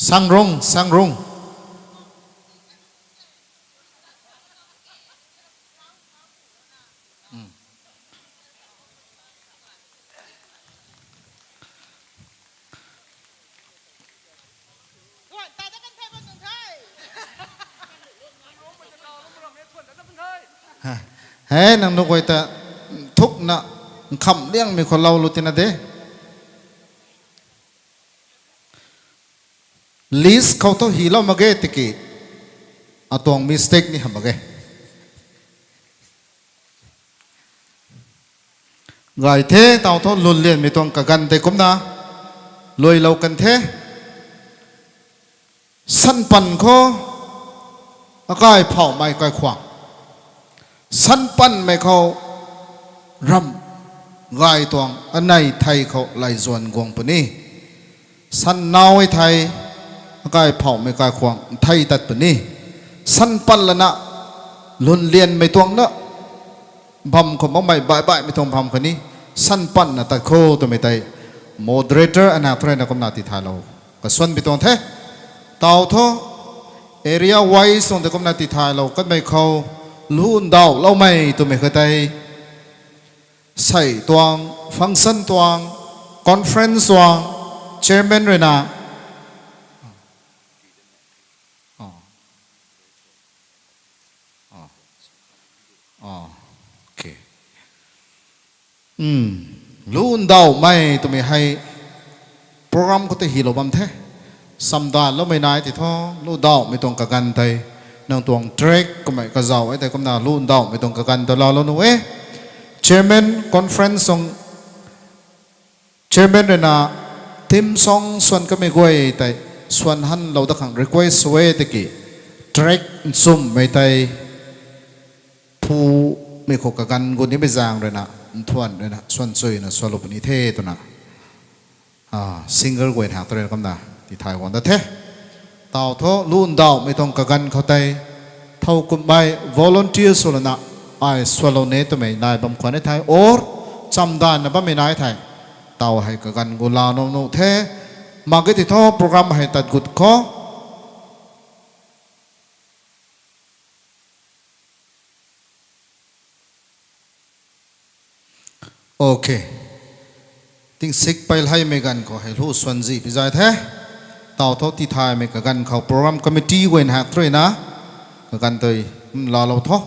Sangrung, Sangrung. He, nang nu guay ta thukna nkham liangmei khou lou lu tina de. List khou thu hilou mak ge tiki. Atuang mistake ni hamh mak ge. Gay the, taw thu lwnlianmei tuang kaganv tei kumna. Luilou kan the. Sanpan khou, akai phauhmei kaikhwang. Sanpanmei khou, ramh gay tuang anei thei khou laizuan guang puni. San nau e thei, akai phauhmei kaikhwang thei tat puni. Sanpan lana, lwnlianmei tuang na, bam khou makmei baih baihmei tuang bam khatni, sanpanna tat kho twmei tei, moderator ana thu rui na kumna tithaylou kasuanbi tuang the. Taw thu, area wise tuang tei kumna tithaylou katmei khou, lu ndauhloumei twmei kha tei, sei tuang, function tuang, conference tuang, chairman rui na. Lu ndauhmei twmei hei program khou tei hilou bam the. Chamdanloumei nai ti thu, lu ndauhmei tuang kaganv tei, nang tuang track kummei kazauh e tei kumna lu ndauhmei tuang kaganv ta laalou nu e. Chairman conference tuang chairman rui na theme song swan kamei guay tei swan hanlou dat khang request sw e tiki track nchumhmei tei phumei khou kaganv gu nimei zaeng rui na, nthuan rui na swan chuina swlou puni the twna, singer guay hak ta rui na kumna tithay guang dat the. Taw thu lu ndauhmei tuang kaganv khou tei, thow kumhmei volunteer sw lana, ai swlou ni twmei nai bam khwan e thei, or chamdanna bammei nai thei, taw hei kaganv gu laalou nu the. Mak ge ti thu program hei tat gut khou. Ok. Tingsik pei lheimei ganv khou hei lu swan zih pi zay the. Taw thu tithaymei kaganv khou program committee guay hak ta rui na, kaganv tei, laalou tho.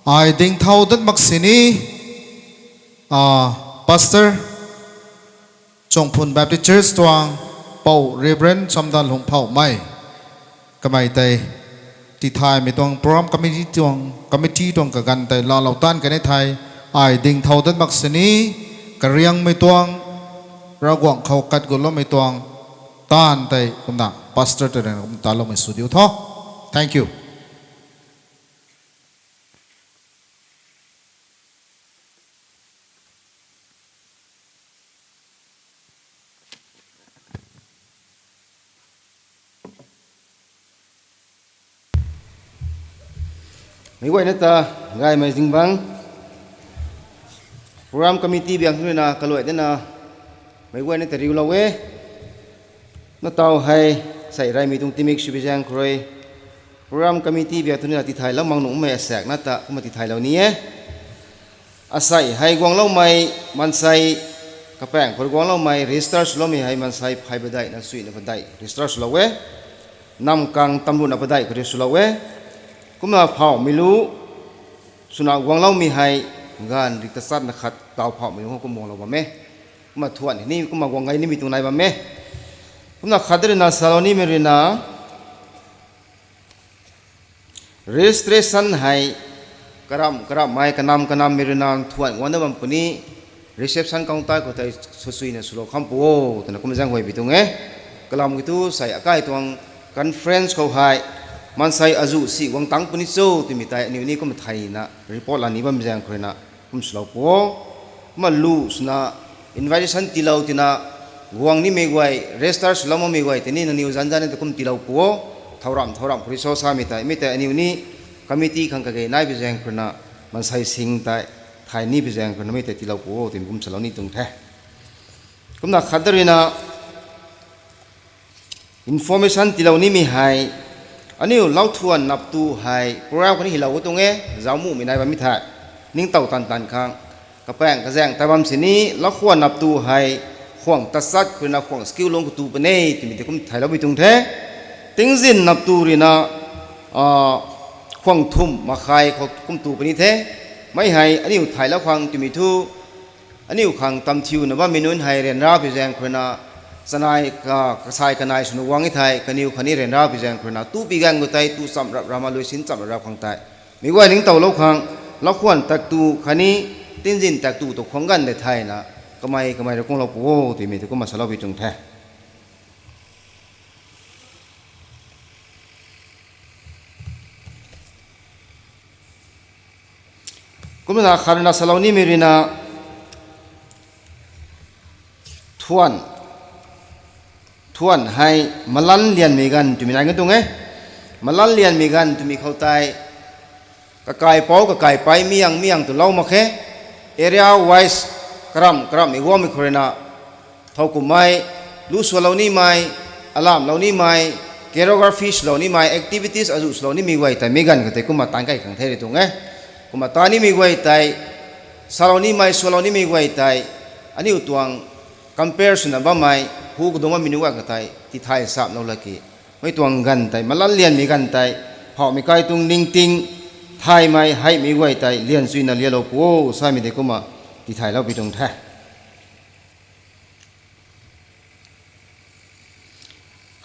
Ai ding thau dat mak sini, pastor, Chongphun Baptist Church tuang, Pou Reverend Chamdan Lungphauhmei. Kamei tei, tithaymei tuang program committee tuang, committee tuang kaganv tei laalou taanv kan e thei, ai ding thau dat mak sini, kariangmei tuang, Ravguangc khou kat gutloumei tuang, taanv tei kumna pastor tei rui na kum taloumei sw diu tho. Thank you. Meic guayna ta, gaymei zingbangc, program committee biak thu rui na kaluai dena, meic guayna ta riulou e. Na taw hei, sei reymei tuang timik swbi zaeng khou rui, program committee biak thu rui na tithaylou mak nuhmei asaekc na ta kumna tithaylou ni e. Asei hei guangloumei, maansei, kapaeng khou rui guangloumei register swloumei hei maansei phay padeih na suina padeih register swlou e. Namkang tamruna padeih khou rui swlou e. Kumna phauhmei lu, swna guangloumei hei, gaanv rik tachatna khat taw phauhmei lu khou kum guanglou bam e. Kumna thuan hei ni kumna guang gay nimei tuang nai bam e. Kumna khat rui na salou nimei rui na, registration hei, karamh karamhmei, kanam kanammei rui na thuan guangna bam puni, reception counter khou tei swsuina swlou kham pu o twna kum zaeng huay pi tuang e. Kalam kiu thu sei akai tuang conference khou hei maansei azuh si guang tangc puni cho twmei tei aniu ni kumna thayna report la ni bam zaeng khou ruina kum swlou pu o. Kumna lu swna invitation tiilou tina guang nimei guay, register swlou makmei guay tei ni nangniw zanzan ni ta kum tiilou pu o. Thauramh thauramh khou ri so samei tei, mi tei aniu ni committee khang kage nai pi zaeng khou ruina maansei sing tei thay ni pi zaeng khou ruina mi tei tiilou pu o twmei kum salou ni tuang the. Kumna khat da ruina information tiilou nimei hei, aniu lauthuan naptu hei program khatni hilou tuang e, zauc mumei nai bammei thei. Ningtow tan tan khang, kapaeng kazaeng ta bam sini, lauthuan naptu hei, khwang tachat khou ruina khwang skill lung khou tu puni, twmei tei kum thayloumei tuang the. Tingzin naptu ruina, ah, khwang thumh makhai khou kum tu puni the. Mi hei, aniu thaylou khang twmei thu, aniu khang tamthiuna bammei nunc hei ryanra pi zaeng khou ruina, chanei ka, kasai kanei swna guang e thei, kaniw khatni ryanra pi zaeng khou ruina, tu pi ganv khou tei, tu chamh rap rama lui sin chamh rap rap khang tei. Mi guay ningtowlou khang, lauthuan taktu khatni, tingzin taktu tu khwang ganv de thayna, kamei kamei rui kunglou pu o, twmei tei kumna salou pi tuang the. Kumna khat ruina salou nimei ruina, thuan, thuan hei malan lianmei ganv twmei nai kan tuang e. Malan lianmei ganv twmei khou tei, kakaipouc kakaipei miang miang tu lou mak khe. Area wise, karamh karamhmei guangmei khou ruina, thowkumhmei, lu swlou nimei, alamhlou nimei, choreography swlou nimei, activities azuh swlou nimei guay tei mi ganv khou tei kumna taanc kai khang the ri tuang e. Kumna ta nimei guay tei, salou nimei swlou nimei guay tei, aniu tuang compare swna bammei, hu kadung bammei nunc guay khou tei tithay samlou laki, mei tuang ganv tei malan lianmei ganv tei, phauhmei kai tuang ningting, thaymei heimei guay tei lian chuyna lialou pu o samei tei kumna tithaylou pi tuang the.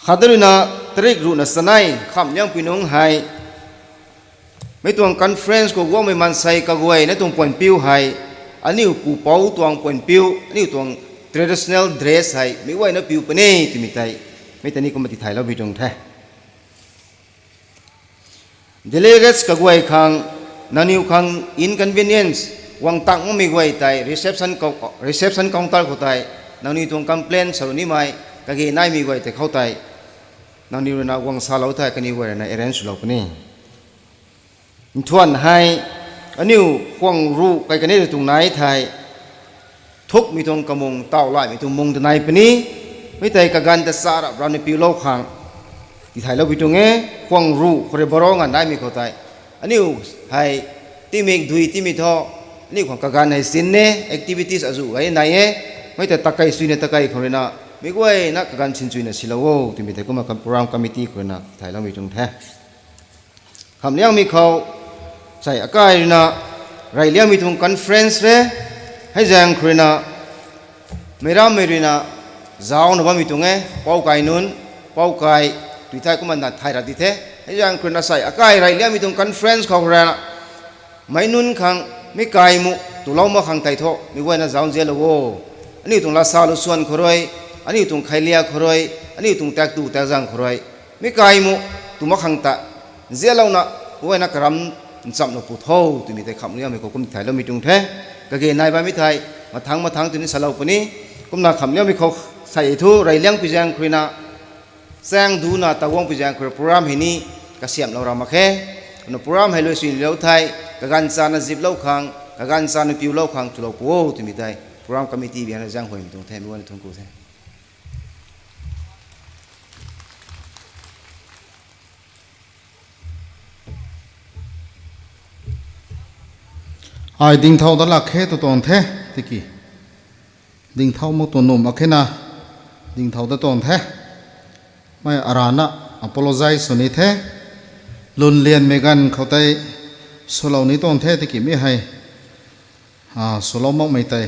Khat da ruina, tarik ruhna chanei khamhliangpui nungc hei, mei tuang conference khou guangmei maansei kaguayna tuang puanpiu hei, aniu pupouc tuang puanpiu, aniu tuang traditional dress hei meic guayna piu puni twmei tei, mi tei ni kumna tithaylou pi tuang the. Delegates kaguay khang, nangniw khang inconvenience guang tang makmei guay tei reception cou-, reception counter khou tei, nangniw tuang complaint salou nimei, kage naimei guay tei khou tei, nangniw ruina guang salou thei kaniw guay ruina arrange swlou puni. Nthuan hei, aniu khwang ruh kai kani rui tuang nai thei, thukmei tuang kamung, tauhlaimei tuang mung ta nai puni, mi tei kaganv ta charap rana piulou khang, tithaylou pi tuang e, khwang ruh khou rui baro nganv naimei khou tei. Aniu hei, tingmik dui timei thu, aniu khang kaganv hei sin e, activities azuh gay nai e, mi tei takei suina takei khou ruina, meic guayna kaganv sin chuyna silou o twmei tei kumna program committee khou ruina tithaylou pi tuang the. Khamhliangmei khou, sei akai ruina, reyliangmei tuang conference re, hei zaeng khou ruina, meic rammei ruina, zaucna bammei tuang e, poukai nunc, poukai, tui thei kumna thay ra di the, hei zaeng khou ruina sei akai reyliangmei tuang conference khou ruina, meic nunc khang, mi kai mu, tulou mak khang tei thu, meic guayna zauc nzianlou o. Aniu tuang lasa lu swan khou rui, aniu tuang khailia khou rui, aniu tuang taktu takzang khou rui, mi kai mu, tu mak khang ta, nzianlouna, guayna karam nchamlou pu tho twmei tei khamhliangmei khou kum thayloumei tuang the. Kage nai bammei thei, mathangc mathangc twni salou puni, kumna khamhliangmei khou sei thu reyliangpui zaeng khou ruina, chaeng duna taguangpui zaeng khou rui program hei ni kasiamhlou ra mak khe. Kumna program hei lui suilou thei, kaganv chana ziplou khang, kaganv chana piulou khang tulou pu o twmei tei program committee biana zaeng huaymei tuang the, meic guayna thuanc ku the. Ai dingthau dat lak khe tw tuang the, tiki. Dingthau mak tuang nuh mak khe na, dingthau dat tuang the. Mei arana apologize sw ni the. Lwnlianmei ganv khou tei swlou ni tuang the, tiki mi hei, a, swlou makmei tei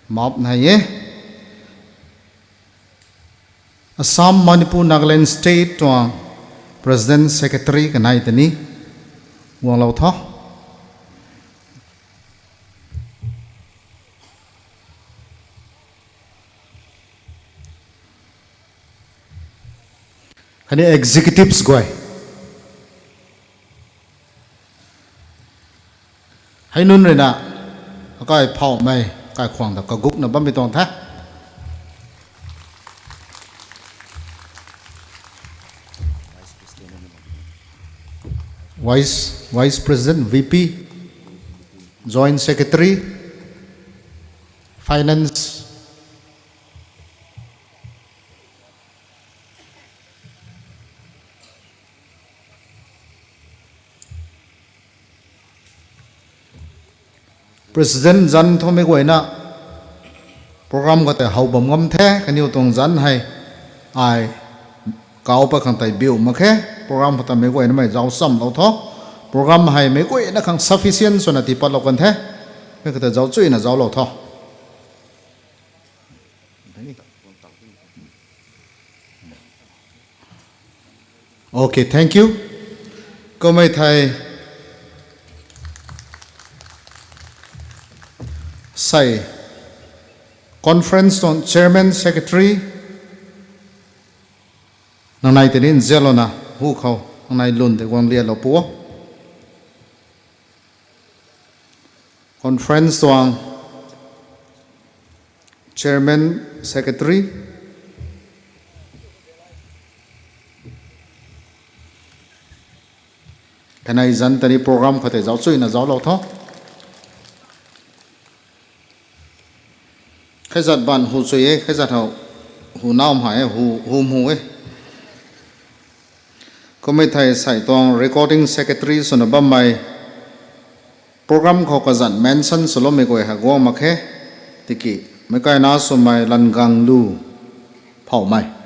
maap nai e. Assam, Manipur, Nagaland State tuang President Secretary kanei tei ni guanglou tho. Khatni executives guay. Hei nunc ruina, akai phauhmei, kai khwang ta kagukna bammei tuang the. Vice, Vice President, V P, Joint Secretary, Finance, President zanc thu meic guayna program khou tei how bam ngam the, kaniw tuang zanc hei ai kauc pat khang tei biu mak khe, program khou ta meic guayna mei zauc chamlou tho, program hei meic guayna khang sufficient swna tii patlou kan the, mei khou tei zauc chuyna zauclou tho. Okay, thank you. Kummei thei sei conference tuang chairman secretary, nangnai tei ni nzianlouna hu khou, nangnai lun tei guang lianlou pu o. Conference tuang chairman, secretary, kanei zanc tei ni program khou tei zauc chuyna zauclou tho. Khaizat ban hu chui e, khaizat hou hu naum hai e, hu, hu mhu e. Kummei thei sei tuang recording secretary swna bammei program khou kazanc mention swloumei guay hei guang mak khe, tiki meic kaina swmei Langang Lu Phauhmei.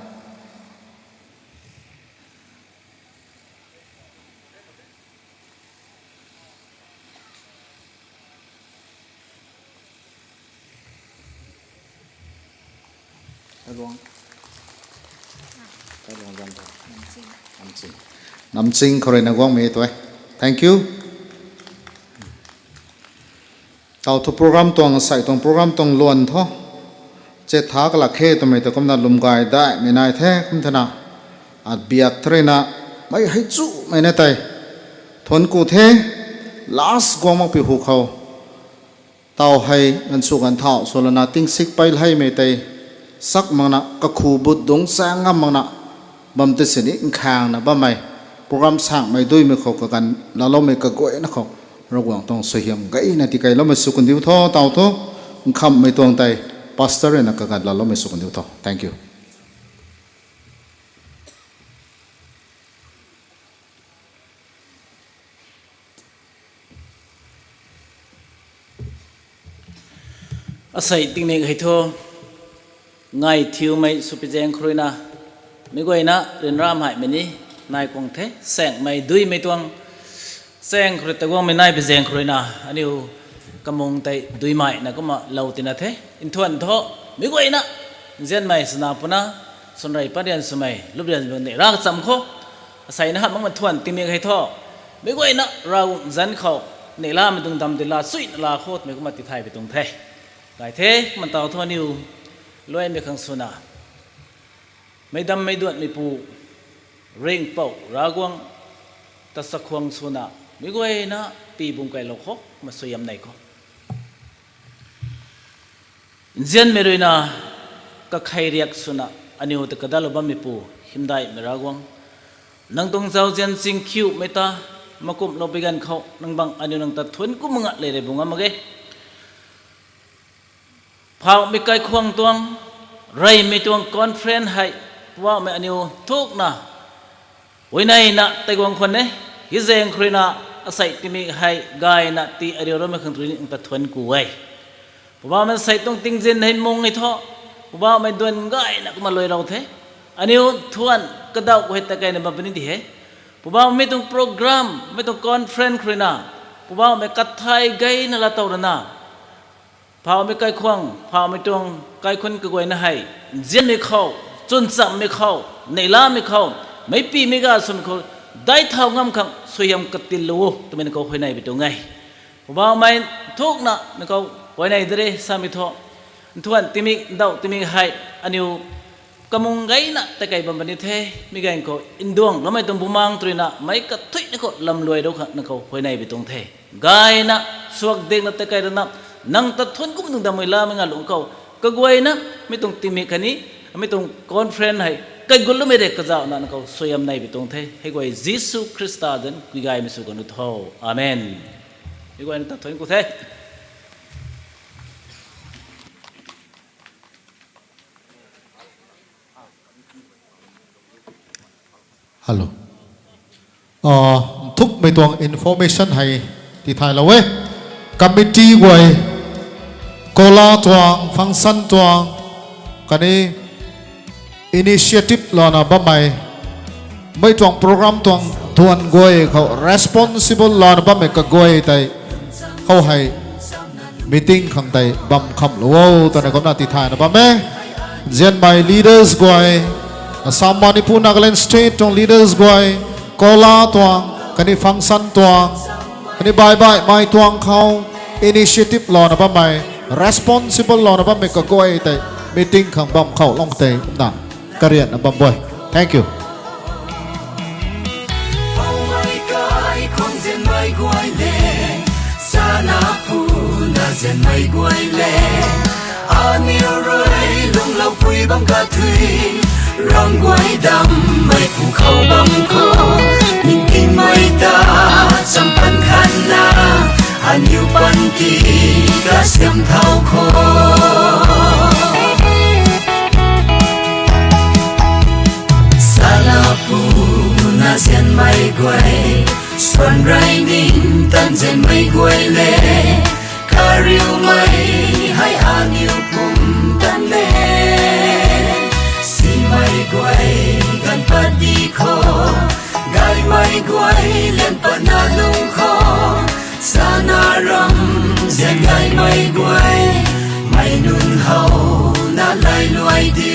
Namching khou ruina guangmei tu e. Thank you. Tau thu program tuang, sei tuang program tuang luan thu, chet tha kalak khe twmei ta kumna lwm gay daihmei nai the kum thena, at biak thu ruina, mei hei chumei na tei thuanc ku the, last guang makpui hu khou, tau hei ganv sw ganv thau swlana tingsik pei lheimei tei sak makna, kakhu but dungc chaeng ngam makna, bam tei sini nkhangna bammei, program sangmei duimei khou kaganv laaloumei kaguayna khou Ravguangc tuang suaihiam gayna tikeyloumei sw kandiu tho, tau thu, nkhamhmei tuang tei pastor ruina kaganv laaloumei sw kandiu tho. Thank you. Asei tingmik hei thu, ngai thiumei swpi zaeng khou ruina, meic guayna ryanramei mei ni nai kuang the, saengmei duimei tuang, saeng khou rui ta guangmei nai pi zaeng khou ruina, aniu kamung tei duimeina kumna lou tina the, nthuan thu, meic guayna, nzianmei swna puna, swnrei pat rian swmei, lup rian bang neih ra kacham khou, asei na hamh makmei nthuan tingmik hei thu, meic guayna Ravguangc zanc khou, neihlamei tuang dam tei laa chuyna laa khou twmei kumna tithay pi tuang the. Gay the, kumna tau thu aniu, luaimei khang swna, meic dam meic duanhmeipu, Ringhpouc Ravguangc ta chakhwang swna, meic guayna pi bung keylou khou, masuaihiam nei khou. Nzianmei ruina, kakhei riak swna, aniu ta kadatlou bammeipu, hymdaihmei Ravguangc. Nang tuang zauzian chingkhiumei ta, makumhlou pi ganv khou, nang bang aniu nang ta thuanc kumna nga le rei bung ngam mak ge. Phauhmei kaikhwang tuang, reymei tuang conference hei, Poubauhmei aniu thukna, huayneina tei guang khwan e, hei zaeng khou ruina, asei tingmik hei gayna tii ariu ramei khang rui ni ta thuanc ku e. Poubauhmei sei tuang tingzin hei mung e thu, Poubauhmei duan gayna kumna luailou the. Aniu thuan kadauh hei ta keyna bam puni di he. Poubauhmei tuang program, mei tuang conference khou ruina, Poubauhmei kathai gayna laatow rana, phauhmei kaikhwang, phauhmei tuang kaikhun kaguayna hei, nzianmei khou, chwnchamhmei khou, neihlamei khou, meicpimei ga swmei khou, daic thau ngam khang suaihiam katillou o twmei nang khou huayney pi tuang e. Poubauhmei thukna nang khou huayney de re samei thu, nthuan tingmik, ndauh tingmik hei, aniu Kamung gayna takei bam puni the, mi ganv khou nduang namei tuang bumaeng tw ruina meic kathuina khou lamluai rou khang nang khou huayney bi tuang the. Gayna, suakdikna takei rana, nang ta thuanc kum nung dammei lamei nga lung khou, kaguayna, mi tuang tingmik khatni, mi tuang conference hei, kaigut lumei rek kazauhna nang khou suaihiam nei bi tuang the. Hei guay Jisu Khrista zanc kuigaymei sw kan u tho. Amen. Mi guayna ta thuanc ku the. Hello. Nthukmei tuang information hei tithaylou e. Committee guay, kola tuang, function tuang, khatni initiative lana bammei, mei tuang program tuang duan guay khou responsible lana bammei kaguay tei khou hei meeting khang tei bam khamlou o twna kumna tithayna bam e. Nzianmei leaders guay, Assam, Manipur, Nagaland state tuang leaders guay, kola tuang, khatni function tuang, khatni baihbaihmei tuang khou initiative lana bammei, responsible lana bammei kaguay tei meeting khang bam khou lung tei na karianna bam e. Thank you. Poumei kai khang nzianmei guay le, sana puna nzianmei guay le, aniu rui lungloupui bam kathui, ram guay dammei pu khou bam khou, ningtingmei ta champan khatna, aniu panty kasiam thau khou. Sana puna nzianmei guay, suan rey ningtan nzianmei guay le, kariumei hei aniu pumtan le, simei guay ganv patdi khou, gaymei guay lian patna lung khou, sana ram nzian gaymei guay, mei nunc how na lailuai di.